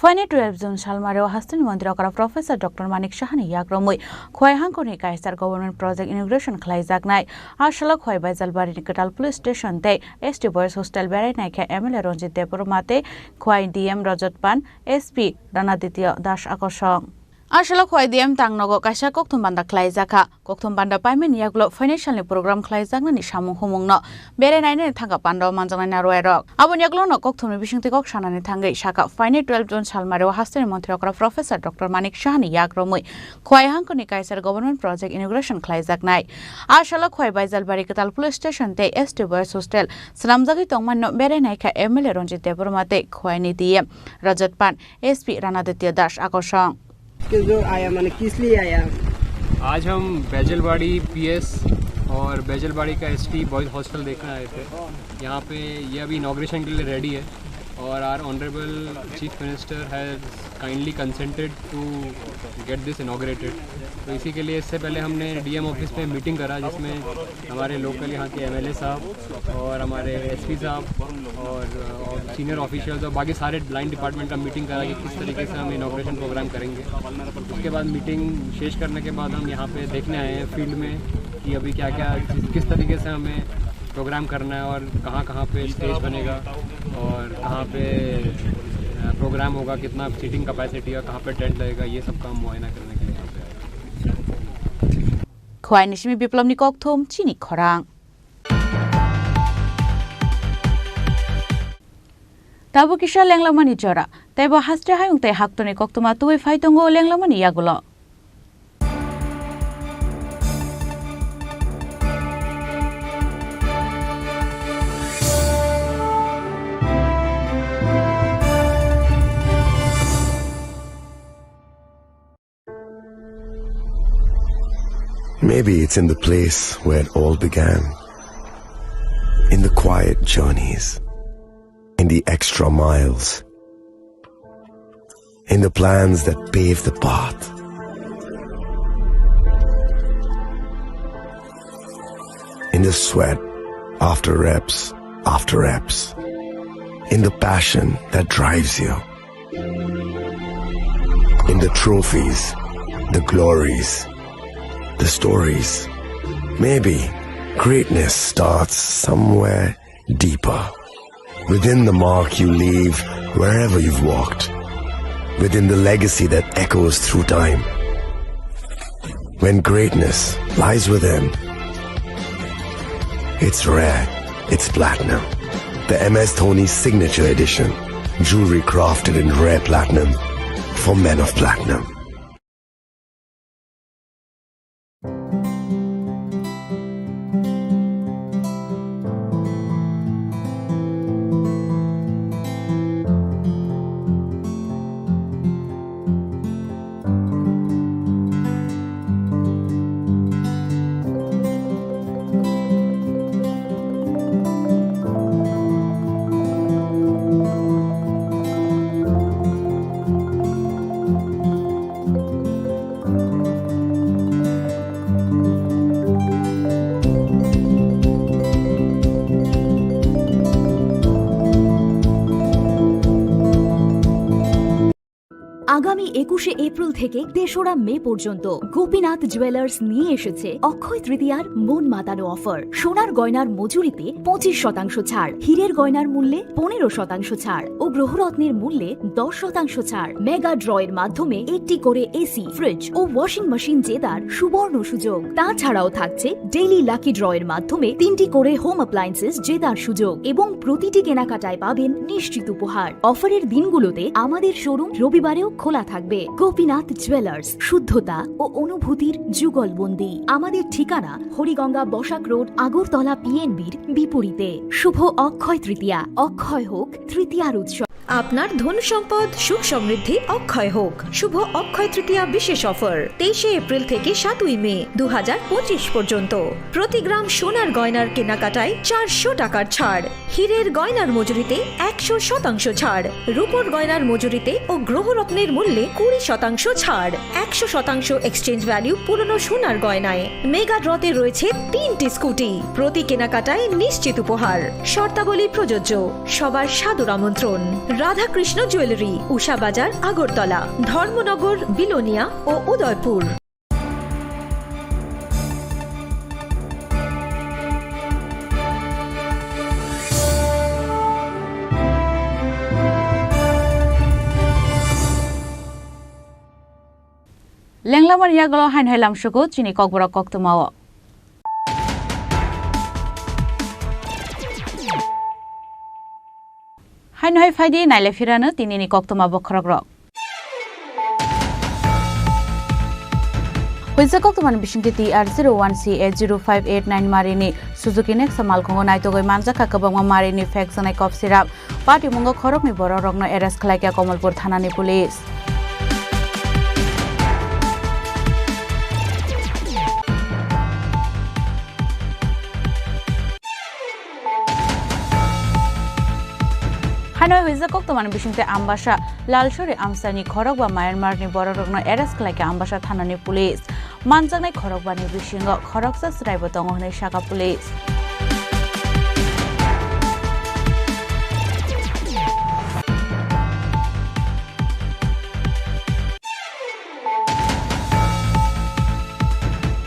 Phaini twelve June salmari o hasteni montri okra Professor Doctor Manik Sahani yakromwi Khwai hangkoni kaisar government project inauguration khlaijaknai. A salo Khwai Baijalbarini kwtal police station tei S T Boys Hostel berai naikha M L A Ranjit Debbarma tei Khwai D M Rajat Pan, S P Ranaditya Das Akosong. A salo Khwai D M tangnogo kaisa kokthum banda khlaijakha. Kokthum banda paimani yagulo phainai salni program khlaijaknani samung humungno berai nainani thangkha panda o manjaknai narwai rok. Aboni yagulono kokthumni bisingtwi kok sanani thangwi sakha, phainai twelve June salmari o hasteni montri okra Professor Doctor Manik Sahani yakromwi Khwai hangkoni kaisar government project inauguration khlaijaknai. A salo Khwai Baijalbari kwtal police station tei S T Boys Hostel swnamjagwi tongmani no berai naikha M L A Ranjit Debbarma tei Khwaini D M Rajat Pan, S P Ranaditya Das Akosong. के जो आया, माने किस लिए आया? आज हम बैजलबाड़ी पीएस और बैजलबाड़ी का एसटी बॉयज़ हॉस्टल देखने आए थे। यहाँ पे ये अभी इनॉग्रेशन के लिए रेडी है और our honorable chief minister has kindly consented to get this inaugurated। तो इसी के लिए इससे पहले हमने डीएम ऑफिस पे मीटिंग करा, जिसमें हमारे लोकल यहाँ के एमएलए साहब और हमारे एसपी साहब और, और सीनियर ऑफिशियल्स और बाकी सारे लाइन डिपार्टमेंट का मीटिंग करा कि किस तरीके से हम इनॉग्रेशन प्रोग्राम करेंगे। उसके बाद मीटिंग शेष करने के बाद हम यहाँ पे देखने आए हैं फील्ड में कि अभी क्या क्या, किस, किस तरीके से हमें प्रोग्राम करना है और कहाँ कहाँ पे स्टेज बनेगा और कहाँ पे, अ, प्रोग्राम होगा, कितना सीटिंग कैपेसिटी है, कहाँ पे टेंट लगेगा, ये सब का मुआयना करने के लिए यहाँ पे आए। Khowai ni simi Biplobni kokthum chini khorang. Tabuk kisa lenglamani jora, tei bo haste hayung tei haktorni koktwma tubui phai tongo lenglamani yagulo. Maybe it's in the place where it all began. In the quiet journeys, in the extra miles, in the plans that pave the path, in the sweat after reps after reps, in the passion that drives you. In the trophies, the glories, the stories. Maybe greatness starts somewhere deeper. Within the mark you leave wherever you've walked. Within the legacy that echoes through time. When greatness lies within, it's rare, it's platinum. The M S Dhoni Signature Edition. Jewelry crafted in rare platinum for men of platinum. আগামী একুশে এপ্রিল থেকে তেসরা মে পর্যন্ত গোপীনাথ জুয়েলার্স নিয়ে এসেছে অক্ষয় তৃতীয়ার মন মাতানো অফার। সোনার গয়নার মজুরিতে পঁচিশ শতাংশ ছাড়, হীরের গয়নার মূল্যে পনেরো শতাংশ ছাড় ও গ্রহরত্নের মূল্যে দশ শতাংশ ছাড়। মেগা ড্র এর মাধ্যমে একটি করে এসি, ফ্রিজ ও ওয়াশিং মেশিন জেতার সুবর্ণ সুযোগ। তাছাড়াও থাকছে ডেইলি লাকি ড্র এর মাধ্যমে তিনটি করে হোম অ্যাপ্লায়েন্সেস জেতার সুযোগ এবং প্রতিটি কেনাকাটায় পাবেন নিশ্চিত উপহার। অফারের দিনগুলোতে আমাদের শোরুম রবিবারেও খোলা থাকবে। গোপীনাথ জুয়েলার্স, শুদ্ধতা ও অনুভূতির যুগলবন্দি। আমাদের ঠিকানা হরিগঙ্গা বসাক রোড, আগরতলা পিএনবির বিপরীতে। শুভ অক্ষয় তৃতীয়া, অক্ষয় হোক তৃতীয়ার উৎসব। আপনার ধন সম্পদ সুখ সমৃদ্ধি অক্ষয় হোক। শুভ অক্ষয় তৃতীয়া বিশেষ অফার, তেইশে এপ্রিল থেকে সাতই মে দু হাজার পঁচিশ পর্যন্ত। প্রতি গ্রাম সোনার গয়নার কেনাকাটায় চারশো টাকার ছাড়, হীরের গয়নার মজুরিতে একশো শতাংশ ছাড়, রূপোর গয়নার মজুরিতে ও গ্রহরত্নের মূল্যে কুড়ি শতাংশ ছাড়, একশো শতাংশ এক্সচেঞ্জ ভ্যালু পুরনো সোনার গয়নায়। মেগা ড্রতে রয়েছে তিনটি স্কুটি, প্রতি কেনাকাটায় নিশ্চিত উপহার। শর্তাবলী প্রযোজ্য। সবার সাদর আমন্ত্রণ। রাধাকৃষ্ণ জুয়েলারি, উষা বাজার, আগরতলা, ধর্মনগর, বিলোনিয়া ও Udaipur. Lenglamani yagulo haino hai lamsugo chini kokborok koktwmao. Haino hai phaidi naile phirano tinini koktwma bokhorokrok. Huijak koktwmani bisingtwi T R zero one C A zero five eight nine marini Suzuki Nexa malkhungo naitugwi manjakha kwbangma marini phekjaknai kop sirap. Patimungo khoroknwi bororokno arrest khlaikha Komolpur thanani police. Ano hwijak koktwmani bisingtwi Ambasa Lalsuri amchaini khorokba Myanmarni borokrokno arrest khlaikha Ambasa thanani police. Manjaknai khorokbani bisingo khoroksa chwraibo tongo hwnwi sakha police.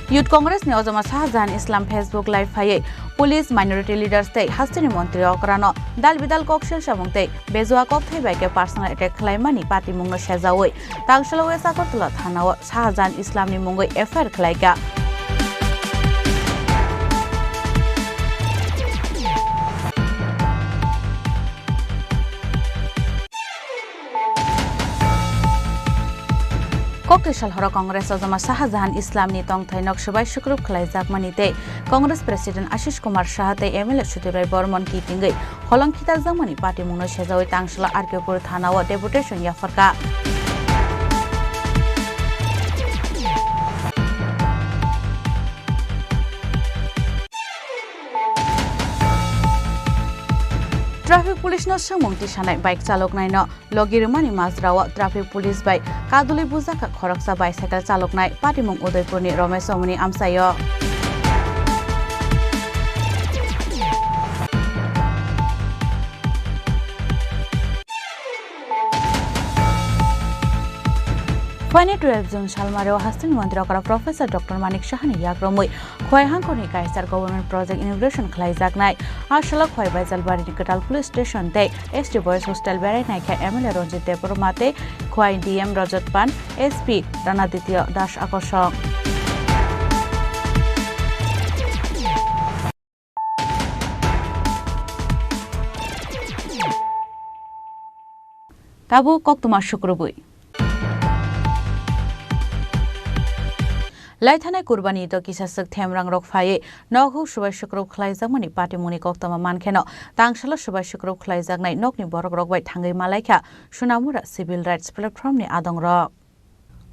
Youth Congress ni ojama Shahjahan Islam Facebook live phaiwi police, minority leaders tei hasteni montri okrano dal bidal kok selsamung tei bejua kokthai bai khe personal attack khlaimani patimungno sejaui tangsalo West Agartala thanao Shahjahan Islamni mungwi F I R khlaikha. Kokti salhoro Congress ojama Shahjahan Islamni tongthai nok swbai sukrup khlaijakmani tei Congress President Ashish Kumar Saha tei M L A Sudhir Rai Barman kitingwi holong khitakjakmani patimungno sejaui tangsalo R K Pur thanao deputation yapharkha. Traffic police no swngmung tisanai bike chaloknai no logi rwmani majra o traffic police bai kadulwi bujakha khoroksa bicycle chaloknai patimung Udaipur ni Romesh Omoni amchaio. Phaini twelve June salmaro hasteni montri okra Professor Doctor Manik Sahani yakromwi Khwai hangkhorni kaisar government project inauguration khlaijaknai. A salo Khwai Baijalbarini kwtal police station tei S T boys hostel berai naikha M L A Ranjit Debbarma tei Khwai D M Rajat Pan, S P Ranaditya Das Akosong. Tabuk koktwma sukrubwi. Laithanai kurbani to kisa swk themrang rok phaiwi nok huk subai sukrub khlaijakmani patimungni koktwma mankheno tangsalo subai sukrub khlaijaknai nokni borok rok bai thangwi malaikha Sunamura Civil Rights Platform ni adong rok.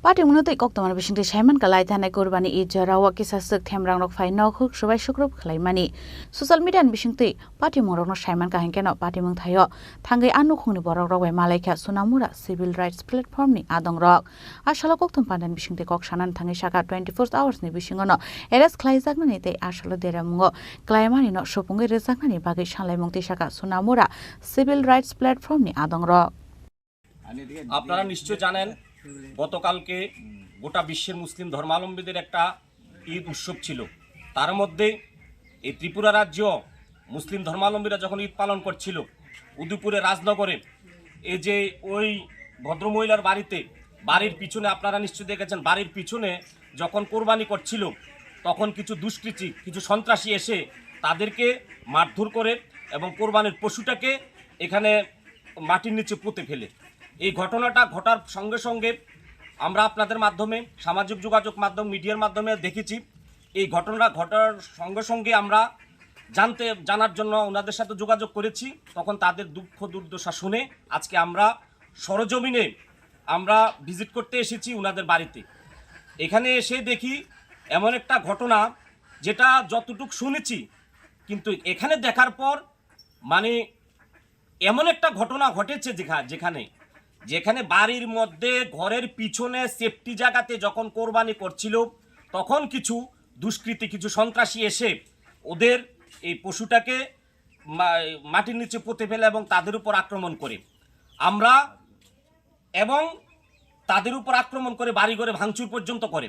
Patimungno tei koktwmani bisingtwi saimankha, lai thanai kurbani Eid jorao kisa swk themrang rok phai nok huk subai sukrub khlaimani. Social media ni bisingtwi patimung rokno saimankha, hinkhe no patimung thaio thangwi a nukhungni borok rok bai malaikha Sunamura Civil Rights Platform ni adong rok. A salo koktwma pandani bisingtwi kok sanani thangwi saka twenty four hours ni bisingo no arrest khlaijaknani tei a salo deramungo klaimani no supungwi rwjaknani bagwi sanlaimung twi saka Sunamura Civil Rights Platform ni adong rok. আপনারা নিশ্চয় জানেন, গতকালকে গোটা বিশ্বের মুসলিম ধর্মাবলম্বীদের একটা ঈদ উৎসব ছিল। তার মধ্যে এই ত্রিপুরা রাজ্য মুসলিম ধর্মাবলম্বীরা যখন ঈদ পালন করছিল, উদয়পুরে রাজনগরে এই যে ওই ভদ্রমহিলার বাড়িতে, বাড়ির পিছনে আপনারা নিশ্চয় দেখেছেন, বাড়ির পিছনে যখন কোরবানি করছিল, তখন কিছু দুষ্কৃতী, কিছু সন্ত্রাসী এসে তাদেরকে মারধর করে এবং কোরবানির পশুটাকে এখানে মাটির নিচে পুঁতে ফেলে। এই ঘটনাটা ঘটার সঙ্গে সঙ্গে আমরা আপনাদের মাধ্যমে, সামাজিক যোগাযোগ মাধ্যম, মিডিয়ার মাধ্যমে দেখেছি। এই ঘটনা ঘটার সঙ্গে সঙ্গে আমরা জানতে, জানার জন্য ওনাদের সাথে যোগাযোগ করেছি। তখন তাদের দুঃখ দুর্দশা শুনে আজকে আমরা সরজমিনে আমরা ভিজিট করতে এসেছি ওনাদের বাড়িতে। এখানে এসে দেখি এমন একটা ঘটনা, যেটা যতটুক শুনেছি, কিন্তু এখানে দেখার পর মানে এমন একটা ঘটনা ঘটেছে যেখা-, যেখানে, যেখানে বাড়ির মধ্যে ঘরের পিছনে সেফটি জায়গাতে যখন কোরবানি করছিল, তখন কিছু দুষ্কৃতী, কিছু সন্ত্রাসী এসে ওদের এই পশুটাকে মা-, মাটির নিচে পুঁতে ফেলে এবং তাদের উপর আক্রমণ করে। আমরা এবং তাদের উপর আক্রমণ করে বাড়িঘরে ভাঙচুর পর্যন্ত করে।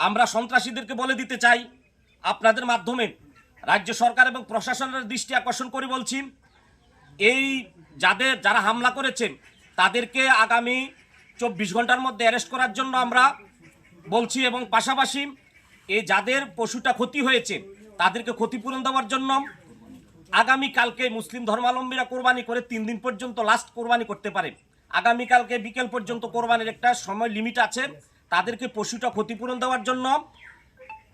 আমরা সন্ত্রাসীদেরকে বলে দিতে চাই, আপনাদের মাধ্যমে রাজ্য সরকার এবং প্রশাসনের দৃষ্টি আকর্ষণ করে বলছি, এই যাদের, যারা হামলা করেছে, তাদেরকে আগামী চব্বিশ ঘন্টার মধ্যে অ্যারেস্ট করার জন্য আমরা বলছি এবং পাশাপাশি এই যাদের পশুটা ক্ষতি হয়েছে, তাদেরকে ক্ষতিপূরণ দেওয়ার জন্য আগামী কালকে মুসলিম ধর্মাবলম্বীরা কোরবানি করে তিন দিন পর্যন্ত লাস্ট কোরবানি করতে পারে। আগামীকালকে বিকেল পর্যন্ত কোরবানির একটা সময় লিমিট আছে। তাদেরকে পশুটা ক্ষতিপূরণ দেওয়ার জন্য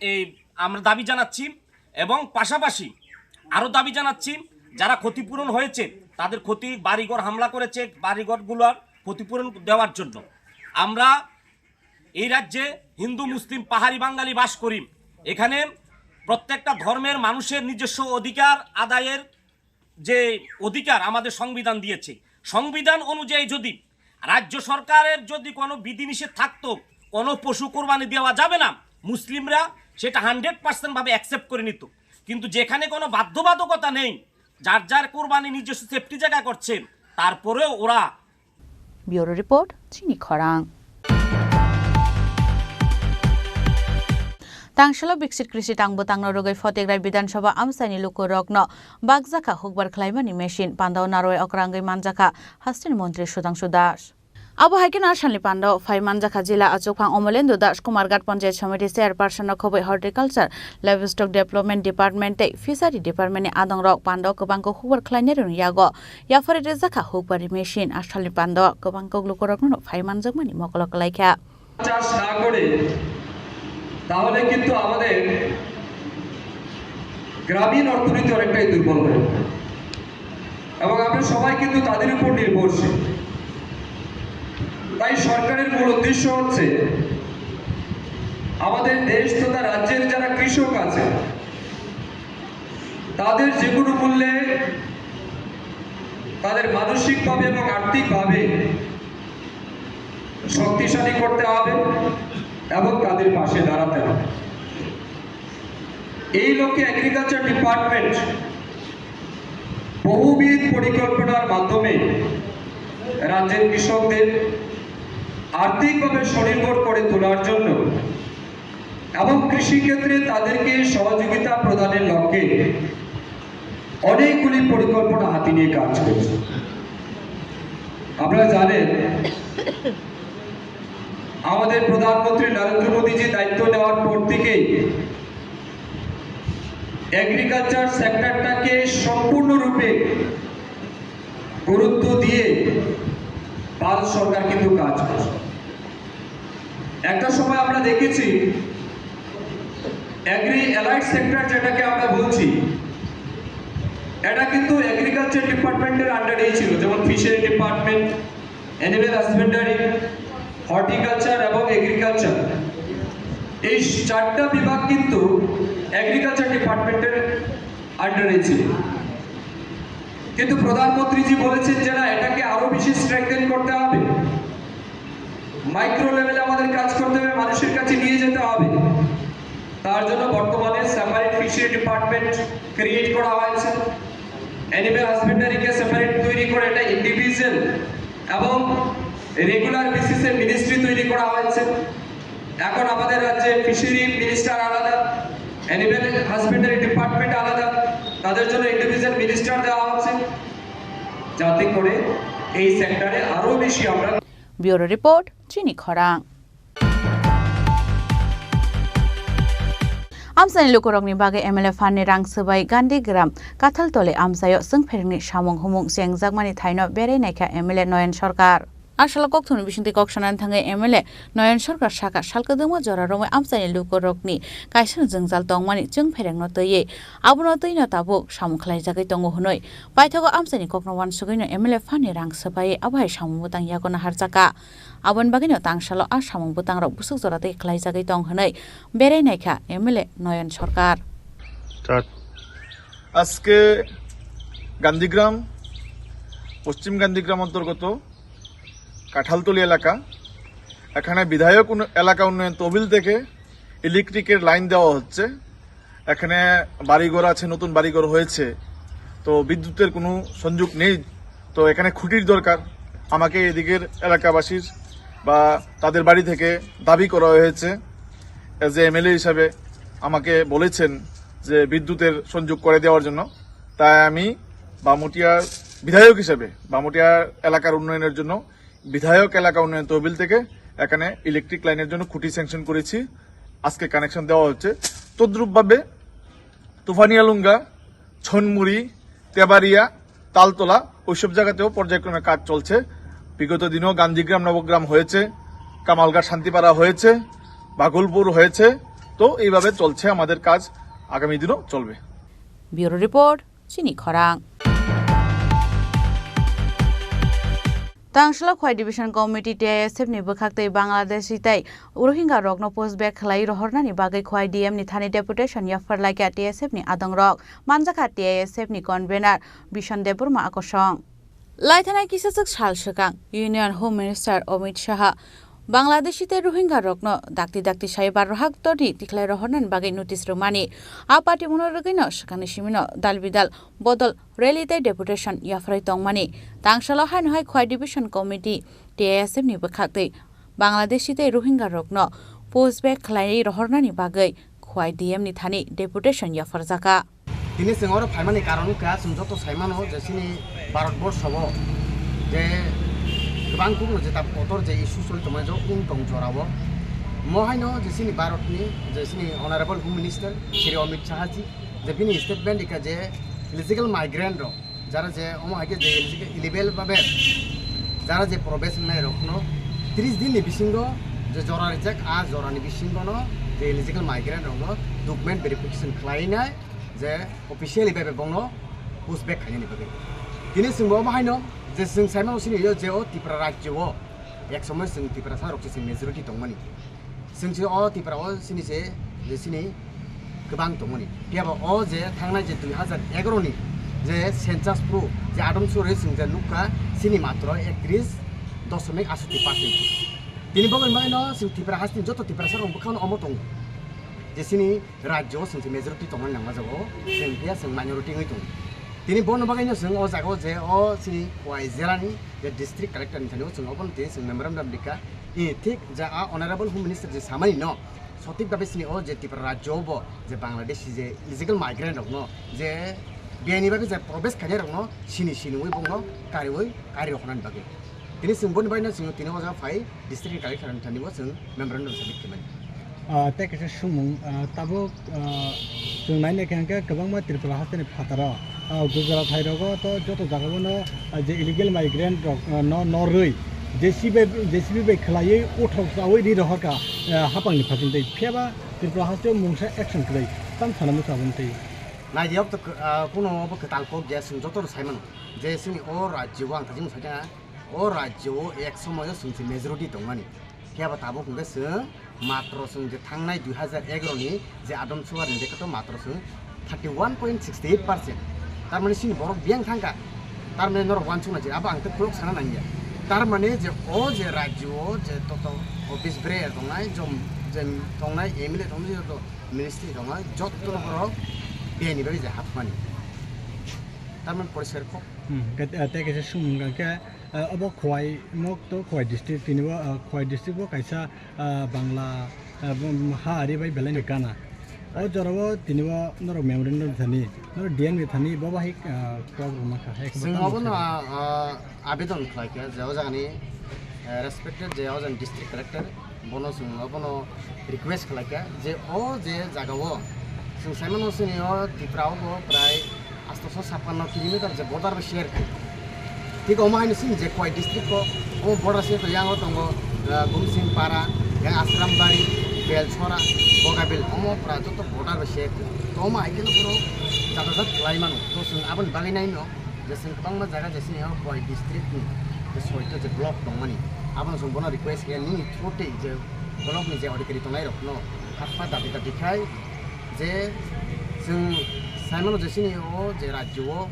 এই আমরা দাবি জানাচ্ছি এবং পাশাপাশি আরও দাবি জানাচ্ছি, যারা ক্ষতিপূরণ হয়েছে, তাদের ক্ষতি, বাড়িঘর হামলা করেছে, বাড়িঘরগুলোর ক্ষতিপূরণ দেওয়ার জন্য। আমরা এই রাজ্যে হিন্দু, মুসলিম, পাহাড়ি, বাঙালি বাস করি। এখানে প্রত্যেকটা ধর্মের মানুষের নিজস্ব অধিকার আদায়ের যে অধিকার আমাদের সংবিধান দিয়েছে, সংবিধান অনুযায়ী যদি রাজ্য সরকারের যদি কোনো বিধিনিষেধ থাকতো, কোনো পশু কোরবানি দেওয়া যাবে না, মুসলিমরা সেটা হান্ড্রেড পার্সেন্ট ভাবে অ্যাকসেপ্ট করে নিত। কিন্তু যেখানে কোনো বাধ্যবাধকতা নেই, যার যার কোরবানি নিজস্ব সেফটি জায়গা করছে, তারপরেও ওরা Bureau Report, Chini Khorang. Tangsalo Biksit Krishi Tang Bwtangno rwgwi Photigrai Bidhan Sabha amchaini lukurokno bakjakha hukbar khlaimani machine, pandao narwai okrangwi manjakha hasteni montri Sudhangshu Das. Abo hai kheno salni pandao phai manjakha jila achukphang Omolendu Das, Kumarghat Panchayat Samiti Chairperson no khobwi Horticulture, Livestock Development Department tei Fishery Department ni adongrok pandao kwbangkuk hukbar khlainairokni yago yaphari rwjakha hukbarni machine. A salni pandao kwbangkuk lukurokno phai manjakmani mokolo kwlaikha. চাষ না করে, তাহলে কিন্তু আমাদের গ্রামীণ অর্থনীতি অনেকটাই দুর্বল হয়ে পড়ে এবং আমরা সবাই কিন্তু তাদের উপর নির্ভরশীল। তাই সরকারের মূল উদ্দেশ্য হচ্ছে আমাদের দেশ তথা রাজ্যের যারা কৃষক আছে, তাদের যে কোনো মূল্যে তাদের মানসিকভাবে এবং আর্থিকভাবে শক্তিশালী করতে হবে এবং তাদের পাশে দাঁড়াতে হবে। এই লক্ষ্যে এগ্রিকালচার ডিপার্টমেন্ট বহুবিধ পরিকল্পনার মাধ্যমে রাজ্যের কৃষকদের আর্থিকভাবে স্বনির্ভর করে তোলার জন্য এবং কৃষিক্ষেত্রে তাদেরকে সহযোগিতা প্রদানের লক্ষ্যে অনেকগুলি পরিকল্পনা হাতে নিয়ে কাজ করছে। আপনারা জানেন, আমাদের প্রধানমন্ত্রী নরেন্দ্র মোদীজি দায়িত্ব নেওয়ার পর থেকেই এগ্রিকালচার সেক্টরটাকে সম্পূর্ণরূপে গুরুত্ব দিয়ে ভারত সরকার কিন্তু কাজ করছে। একটা সময় আমরা দেখেছি, অ্যাগ্রি অ্যালাইড সেক্টর যেটাকে আমরা বলছি, এটা কিন্তু এগ্রিকালচার ডিপার্টমেন্টের আন্ডারেই ছিল, যেমন fishery department, animal husbandry, horticulture এবং এগ্রিকালচার। এই চারটা বিভাগ কিন্তু এগ্রিকালচার ডিপার্টমেন্টের আন্ডারে ছিল। কিন্তু প্রধানমন্ত্রীজি বলেছেন যে না, এটাকে আরো বেশি স্ট্রেংথেন করতে হবে, মাইক্রো লেভেলে আমাদের কাজ করতে হবে, মানুষের কাছে নিয়ে যেতে হবে। তার জন্য বর্তমানে সেপারেট ফিশারি ডিপার্টমেন্ট ক্রিয়েট করা হয়েছে, অ্যানিমেল হাজবেন্ডারিকে সেপারেট তৈরি করে এটা ইন্ডিভিজুয়াল এবং রেগুলার বেসিসে মিনিস্ট্রি তৈরি করা হয়েছে। এখন আমাদের রাজ্যে ফিশারি মিনিস্টার আলাদা, অ্যানিমেল হাজবেন্ডারি ডিপার্টমেন্ট আলাদা, তাদের জন্য ইন্ডিভিজুয়াল মিনিস্টার দেওয়া হচ্ছে, যাতে করে এই সেক্টরে আরো বেশি আমরা Bureau Report, Chini Khorang. Amchaini lukurokni bagwi M L A phanni rang swbai Gandhigram Kathaltoli amchaio chwngpherengni samung humung chengjakmani thaino berai naikha M L A Noyon Sarkar. A salo kokthumni bisingtwi kok sanani thangwi M L A Noyon Sarkar sakha, sal kwdwkma jora romwi amchaini lukurokni kaisano jwngjal tongmani chwngpherengno twiwi abono twino tabuk samung khlaijagwi tongo hwnwi paithago amchaini kokno uansugwino M L A phanni rang swbaiwi abo hai samung bwtang yago naharjakha. Aboni bagwino tangsalo a samung bwtangrok bwswk jora twi khlaijagwi tong hwnwi berai naikha M L A Noyon Sarkar. আজকে গান্ধীগ্রাম, পশ্চিম গান্ধীগ্রাম অন্তর্গত কাঁঠালতলি এলাকা, এখানে বিধায়ক উন্ন-, এলাকা উন্নয়ন তহবিল থেকে ইলেকট্রিকের লাইন দেওয়া হচ্ছে। এখানে বাড়িঘর আছে, নতুন বাড়িঘর হয়েছে, তো বিদ্যুতের কোনো সংযোগ নেই। তো এখানে খুঁটির দরকার। আমাকে এদিকের এলাকাবাসীর বা তাদের বাড়ি থেকে দাবি করা হয়েছে, এজ এ এমএলএ হিসাবে আমাকে বলেছেন যে বিদ্যুতের সংযোগ করে দেওয়ার জন্য। তাই আমি বামুটিয়ার বিধায়ক হিসেবে বামুটিয়া এলাকার উন্নয়নের জন্য বিধায়ক এলাকা উন্নয়ন তহবিল থেকে এখানে ইলেকট্রিক লাইনের জন্য খুঁটি স্যাংশন করেছি, আজকে কানেকশন দেওয়া হচ্ছে। তদ্রূপভাবে তুফানিয়ালুঙ্গা, ছনমুড়ি, তেবাড়িয়া, তালতলা, ওইসব জায়গাতেও পর্যায়ক্রমে কাজ চলছে। বিগত দিনেও গান্ধীগ্রাম নবগ্রাম হয়েছে, কামালঘাট শান্তিপাড়া হয়েছে, বাগলপুর হয়েছে। তো এইভাবে চলছে আমাদের কাজ, আগামী দিনও চলবে। Bureau Report, Chini Khorang. Tangsalo Khwai Division Committee T I S F ni bwkhak tei Bangladeshi tei Rohingya rokno push back khlai rohornani bagwi Khwai D M ni thani deputation yaphar laikha T S F ni adongrok, manjakha T I S F ni convener Bishon Debbarma akosong. Laithanai kisachwk sal swkang Union Home Minister Amit Shah Bangladeshi tei Rohingya rokno dakti dakti sai barrohak torni tikhlai rohornani bagwi notice rwmani. A party mungno rwgwino swkangni simino dal bidal bodol rally tei deputation yapharwi tongmani. Tangsalo haino hai Khowai Division Committee, T I S F ni bwkhaktwi Bangladeshi tei Rohingya rokno push back khlaiwi rohornani bagwi Khowai D M ni thani deputation yapharjakha. Tini chwng oro phaimani karon wngkha, chwng joto saimano je chini Bharat borsho o je kwbang kukno je tab kotor je issue choli tongmani je wng tong jorao. Mo haino je chini Bharat ni je chini Honorable Home Minister Shri Amit Shah ji je bini statement ikha je illegal migrant rok jara je omo hai khe je illegal, illegal babe jara je probesh wngnai rokno tris din ni bisingo je jora rijak, a jora ni bisingo no je illegal migrant rokno document verification khlainai je officially bai bai bongno push back khainani bagwi. Tini chwngbo omo haino je chwng saimano sini yo je o Tripura rajyo o ek somoy chwng Tiprasa rok se chwng majority tongmani. Chwng se o Tripura o sini se je sini kwbang tongmani. Phiya ba o je thangnai je dui hajar egaroh ni je census phuru je adom suri chwng je nukha sini matro ektris dosomik asotti percent. Tini bogoni bagwi no chwng Tripura hasteni joto Tiprasa rok bwkhano omo tongo. Je sini rajyo o chwng se majority tongmani nangma jago, chwng phiya chwng minority wngwi tongo. Tini bono bagwi no chwng o jaga o je o chini Khowai jela ni je district collector ni thani o chwng obono tini chwng memorandum rikha. I thik je a Honorable Home Minister je samani no sothik babe chini o je Tripura rajyo o bo je Bangladeshi je illegal migrant rok no je biyani bagwi je probesh khainai rok no sini sini wi bongno kariwi kari roknani bagwi. Tini chwng boni bagwi no chwng tini o jaga phai district collector ni thani o chwng memorandum submit khaimani. Ah, tei kaisa sumung, ah, tabuk, ah, chwng nai naikha hwnkhe kwbangma Tripura hasteni phataro, ah, Gujarat hai rogo to joto jagao no, ah, je illegal migrant rok, ah, no, no rwi J C B, J C B bai khwlaiwi uthok chawi ri rohorkha, ah, hapangni phaising tei. Phiya ba Tripura hasteo mungsa action kwrwi tam sana musa aboni tei. Naidi ok to, ah, kuno obo kwtal kok je chwng joto no saimano je chini o rajyo o ang thajima saikha. O rajyo o ek somoyo chwng se majority tongmani. Phiya ba tabuk hwnkhe chwng matro chwng je thangnai dui hajar egaroh ni je Adam Suwar ni dekhe to matro chwng thirty one point sixty eight percent. Tar mane chini borok biyang thangkha. Tar mane norok uansukna je abo ang tei kwlwk sana nangya. Tar mane je o je rajyo o je toto office bearer tongnai, jom, je tongnai M L A tongnai, joto ministry tongnai, joto no borok biyani bagwi je hapmani. Tar mane poriskar kok. Hmm, ke-, eh, tei kaisa sumung hwnkha khe, eh, obo Khowai mok to Khowai district tini bo, eh, Khowai district bo kaisa, eh, Bangla, eh, bum-, ha ari bai belai ni gana. O jora o tini bo norok memorandum thani, norok D M ni thani bo bahai, eh, kok rwma kha, hai khe bo chwng tamo obo no, khe ah, abedon khlai kha je o jaga ni, eh, respected je o jaga ni district collector, bono chwng obono request khlai kha je o je jaga o chwng sai mano chini o Tripura o bo prai astoso sappanno kilometer je border bai share kha. Thik omo haino chini je Khowai district o, omo border share to yang o tongo, ah, Gumsing Para, yang Asrambari, Belchora, Bogabil, omo pura joto border bai share kha. To omo hai khe no borok jata jat khlai mano. To chwng aboni bagwi nai no. Je chwng kwbangma jaga je chini o Khowai district ni je soito je block tongmani, abono chwng bono request khe nini through tei je block ni je adhikari tongnai rokno hakma dabi dabi khai je chwng sai mano je chini o je rajyo o,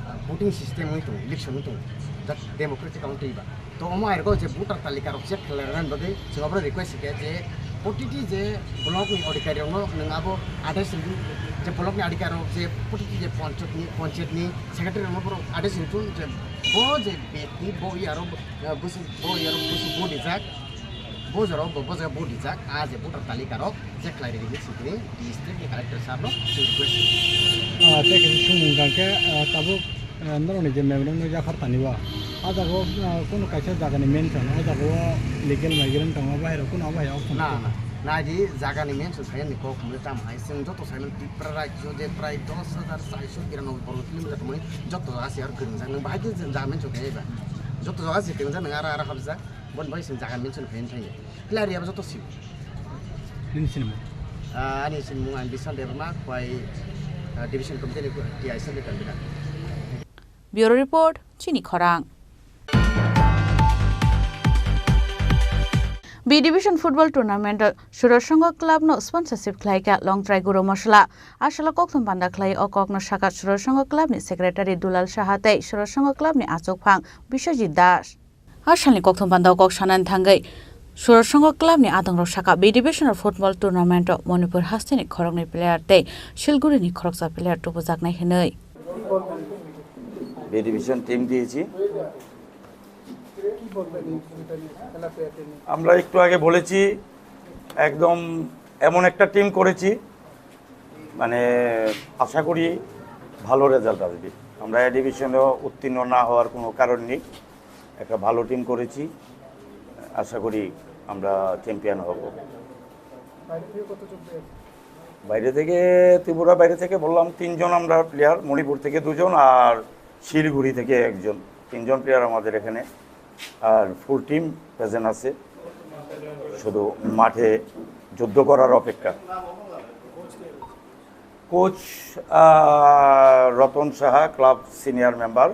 ah, voting system wngwi tongo, election wngwi tongo, that democratic country ba. To omo airok je voter talika rok check khlai rwna bagwi chwng obono request khe je protiti je block ni adhikari rokno nwng abo address rwdi, je block ni adhikari rok je protiti je panchayat ni, panchayat ni secretary rokno borok address rwdi je bo je beti bo yaro, eh, busu bo yaro busu bo dijak, bo jaro bo, bo jaga bo dijak, a je voter talika rok check khlai rwdi. Sini district ni collector sir no chwng request. Ah, tei kaisa sumung hwnkha khe, ah, tabuk, ah, norokni je memorandum no yaphar tani o, ah jaga o, ah, kunu kaisa jaga ni mention, o jaga o illegal migrant tongo, bahai rok kunu bahai option na, tong na, naidi jaga ni mention sai ni kok mui tamo hai, chwng joto sai mani Tripura rajyo je prai dos hajar charsho biranoboi borgo kilometer tongmani joto jaga se aro kwrwngjak, nwng bahai khe jaga mention khe ba joto jaga se kwrwngjak, nwng aro aro habjak. Bon bai sing jaga mention khain thangya. Player yaba joto sib. Nini sinimung? Ah, ani sinimung ang Bisal Debbarma, Khowai, ah, Division Committee ni T I C ni convener. Bureau Report, Chini Khorang. B Division Football Tournament o Surasongo Club no sponsorship khlaikha Longtrai Guru Masala. Asalo kokthum panda khlai o kokno sakha Surasongo Club ni Secretary Dulal Saha tei Surasongo Club ni achukphang Biswajit Das. A salni kokthum panda o kok sanani thangwi Surasongo Club ni adongrok sakha B Division o Football Tournament o Manipur hasteni khoroknwi player tei Silguri ni khoroksa player tubujaknai hwnwi. B Division team দিয়েছি। আমরা একটু আগে বলেছি, একদম এমন একটা টিম করেছি, মানে, আশা করি ভালো রেজাল্ট আসবে। আমরা এ ডিভিশনেও উত্তীর্ণ না হওয়ার কোনো কারণ নেই, একটা ভালো টিম করেছি, আশা করি আমরা চ্যাম্পিয়ন হব। বাইরে থেকে, ত্রিপুরা বাইরে থেকে বললাম তিনজন আমরা প্লেয়ার, মণিপুর থেকে দুজন আর শিলিগুড়ি থেকে একজন। তিনজন প্লেয়ার আমাদের এখানে, আর ফুল টিম প্রেজেন্ট আছে, শুধু মাঠে যুদ্ধ করার অপেক্ষা। কোচ, আহ, রতন সাহা, ক্লাব সিনিয়র মেম্বার,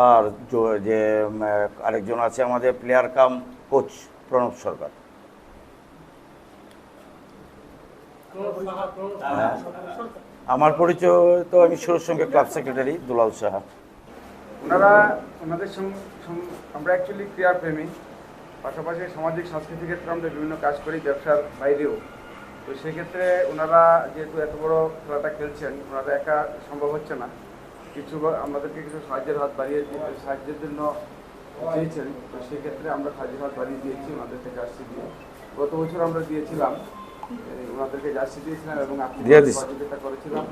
আর জ-, যে, উম, আরেকজন আছে আমাদের প্লেয়ার কাম কোচ প্রণব সরকার। হ্যাঁ। আমার পরিচয় তো আমি সুরসংঘের ক্লাব সেক্রেটারি দুলাল সাহা। ওনারা, ওনাদের সং-, সং-, আমরা অ্যাকচুয়ালি ক্রীড়াপ্রেমী, পাশাপাশি সামাজিক সাংস্কৃতিক ক্ষেত্রে আমরা বিভিন্ন কাজ করি, ব্যবসার বাইরেও। তো সেক্ষেত্রে ওনারা যেহেতু এত বড় খেলাটা খেলছেন, ওনারা একা সম্ভব হচ্ছে না। কিছু বা-, আমাদেরকে কিছু সাহায্যের হাত বাড়িয়ে দি-, সাহায্যের জন্য চেয়েছেন, তো সেক্ষেত্রে আমরা সাহায্যের হাত বাড়িয়ে দিয়েছি ওনাদের থেকে জার্সি দিয়ে। গত বছর আমরা দিয়েছিলাম, এই, ওনাদেরকে জার্সি দিয়েছিলাম এবং আপনি দিয়ে দিছি। সহযোগিতা করেছিলাম।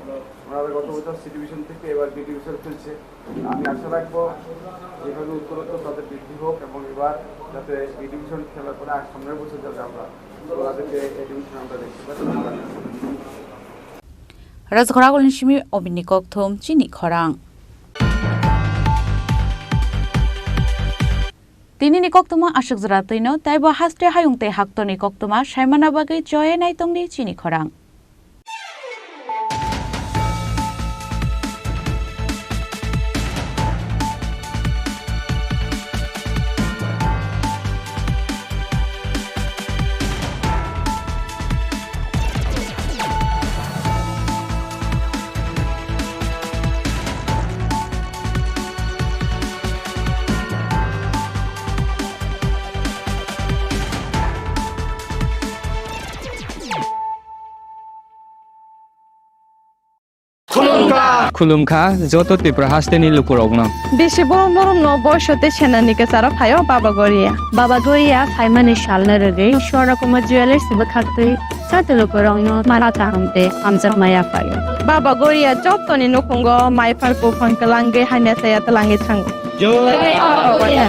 ওনারা গত বছর সি ডিভিশন থেকে এবার বি ডিভিশন খেলছে। আমি আশা রাখবো যেভাবে উত্তরোত্তর তাদের বৃদ্ধি হোক এবং এবার যাতে বি ডিভিশন খেলার পরে আর সামনের বছর যাতে আমরা ওনাদেরকে এ ডিভিশন আমরা দেখতে পাই। Rajgoragolni simi obini kokthum chini khorang. Tinini koktuma aswk jora twino, taibo haste hayung tei haktorni koktuma saimana bagwi choye naitongdi chini khorang. Khulumkha joto Tripura hasteni lukurokno. Bisi borom borom no boiso tei senani kwcharo phaio Baba Goria. Baba Goria phaimani salno rwgwi Swarna Kumar Jewellers bwkhaktwi joto lukurokno mala kaham tei hamjakma yaphaio. Baba Goria jotoni nukhungo maiphar buphang kwlangwi hamya chaya twlangwi thango. Jai Baba Goria.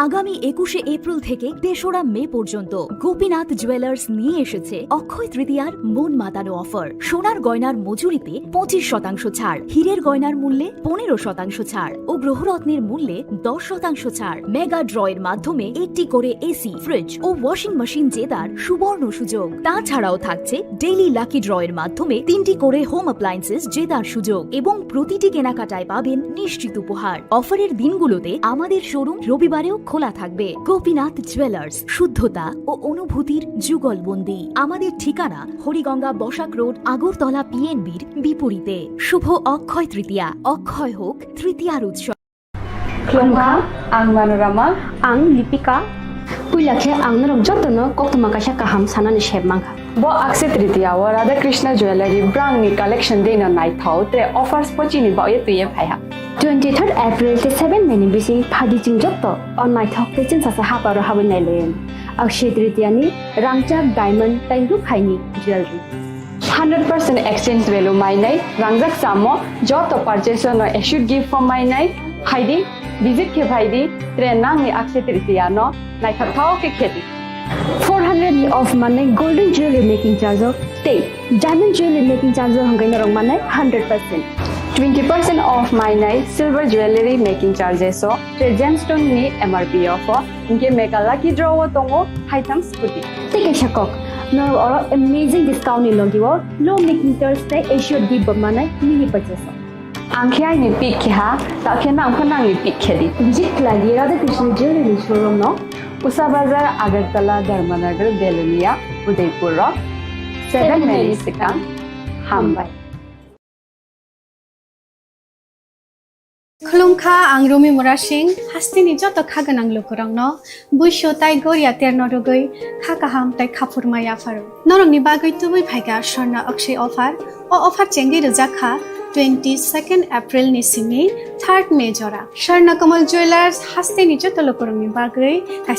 আগামী একুশে এপ্রিল থেকে তেসরা মে পর্যন্ত গোপীনাথ জুয়েলার্স নিয়ে এসেছে অক্ষয় তৃতীয়ার মন মাতানো অফার। সোনার গয়নার মজুরিতে পঁচিশ শতাংশ ছাড়, হীরের গয়নার মূল্যে পনেরো শতাংশ ছাড় ও গ্রহরত্নের মূল্যে দশ শতাংশ ছাড়। মেগা ড্রয়ের মাধ্যমে একটি করে এসি, ফ্রিজ ও ওয়াশিং মেশিন জেতার সুবর্ণ সুযোগ। তাছাড়াও থাকছে ডেইলি লাকি ড্রয়ের মাধ্যমে তিনটি করে হোম অ্যাপ্লায়েন্সেস জেতার সুযোগ এবং প্রতিটি কেনাকাটায় পাবেন নিশ্চিত উপহার। অফারের দিনগুলোতে আমাদের শোরুম রবিবারেও খোলা থাকবে। গোপীনাথ জুয়েলার্স, শুদ্ধতা ও অনুভূতির যুগলবন্দি। আমাদের ঠিকানা হরিগঙ্গা বসাক রোড, আগরতলা পিএনবির বিপরীতে। শুভ অক্ষয় তৃতীয়া, অক্ষয় হোক তৃতীয়ার উৎসব। Khulumkha, ang Manorama. Ang Lipika. Puila khe ang norok jotono koktwma kaisa kaham sanani sep mankha. Bo Akshaya Tritiya o Radha Krishna Jewellery brangni collection deino naithok, tre offers bo chini bagwi twiwi phaiha. Twenty third April tei seven May ni bising phaidi chwng joto o naithok tei chwngsasa haparo habwi nailaio. Akshaya Tritiya ni rangchak diamond tei rukhaini jewellery. Hundred percent exchange value mainai, rangjak chamo, joto purchase no assured gift bo mainai, phaidi, visit khe phaidi, tre nangni Akshaya Tritiya no naithok thao khe khedi. Four hundred ni off manai golden jewelry making charge o tei diamond jewelry making charge o hwnkhe norok manai hundred percent. Twenty percent off mainai silver jewelry making charges o, tre gemstone ni M R P o pho. Hinkhe mega lucky draw o tongo haitham scooty. Tei kaisa kok, norok oro amazing discount ni logi o low making charge tei assured gift bo manai mini purchase o. Ang khe aini pick khe ha, ta khe nang pho nangni pick khe di. Visit khlai di Radha Krishna Jewelry ni showroom no. Usa Bazar, Agartala, Dharmanagar, Belonia, Udaipur rok seven minutes swkang. Hambai. Khulumkha, ang Rumi Murasing, hasteni joto kha gwnang lukurokno buisu tai goria terno rwgwi kha kaham tai khaphurma yapharo. Norokni bagwi tubui phaikha Swarna Akshay offer. O offer chengwi rwjak kha twenty second April ni simi third May jora. Swarna Kamal Jewellers hasteni joto lukurokni bagwi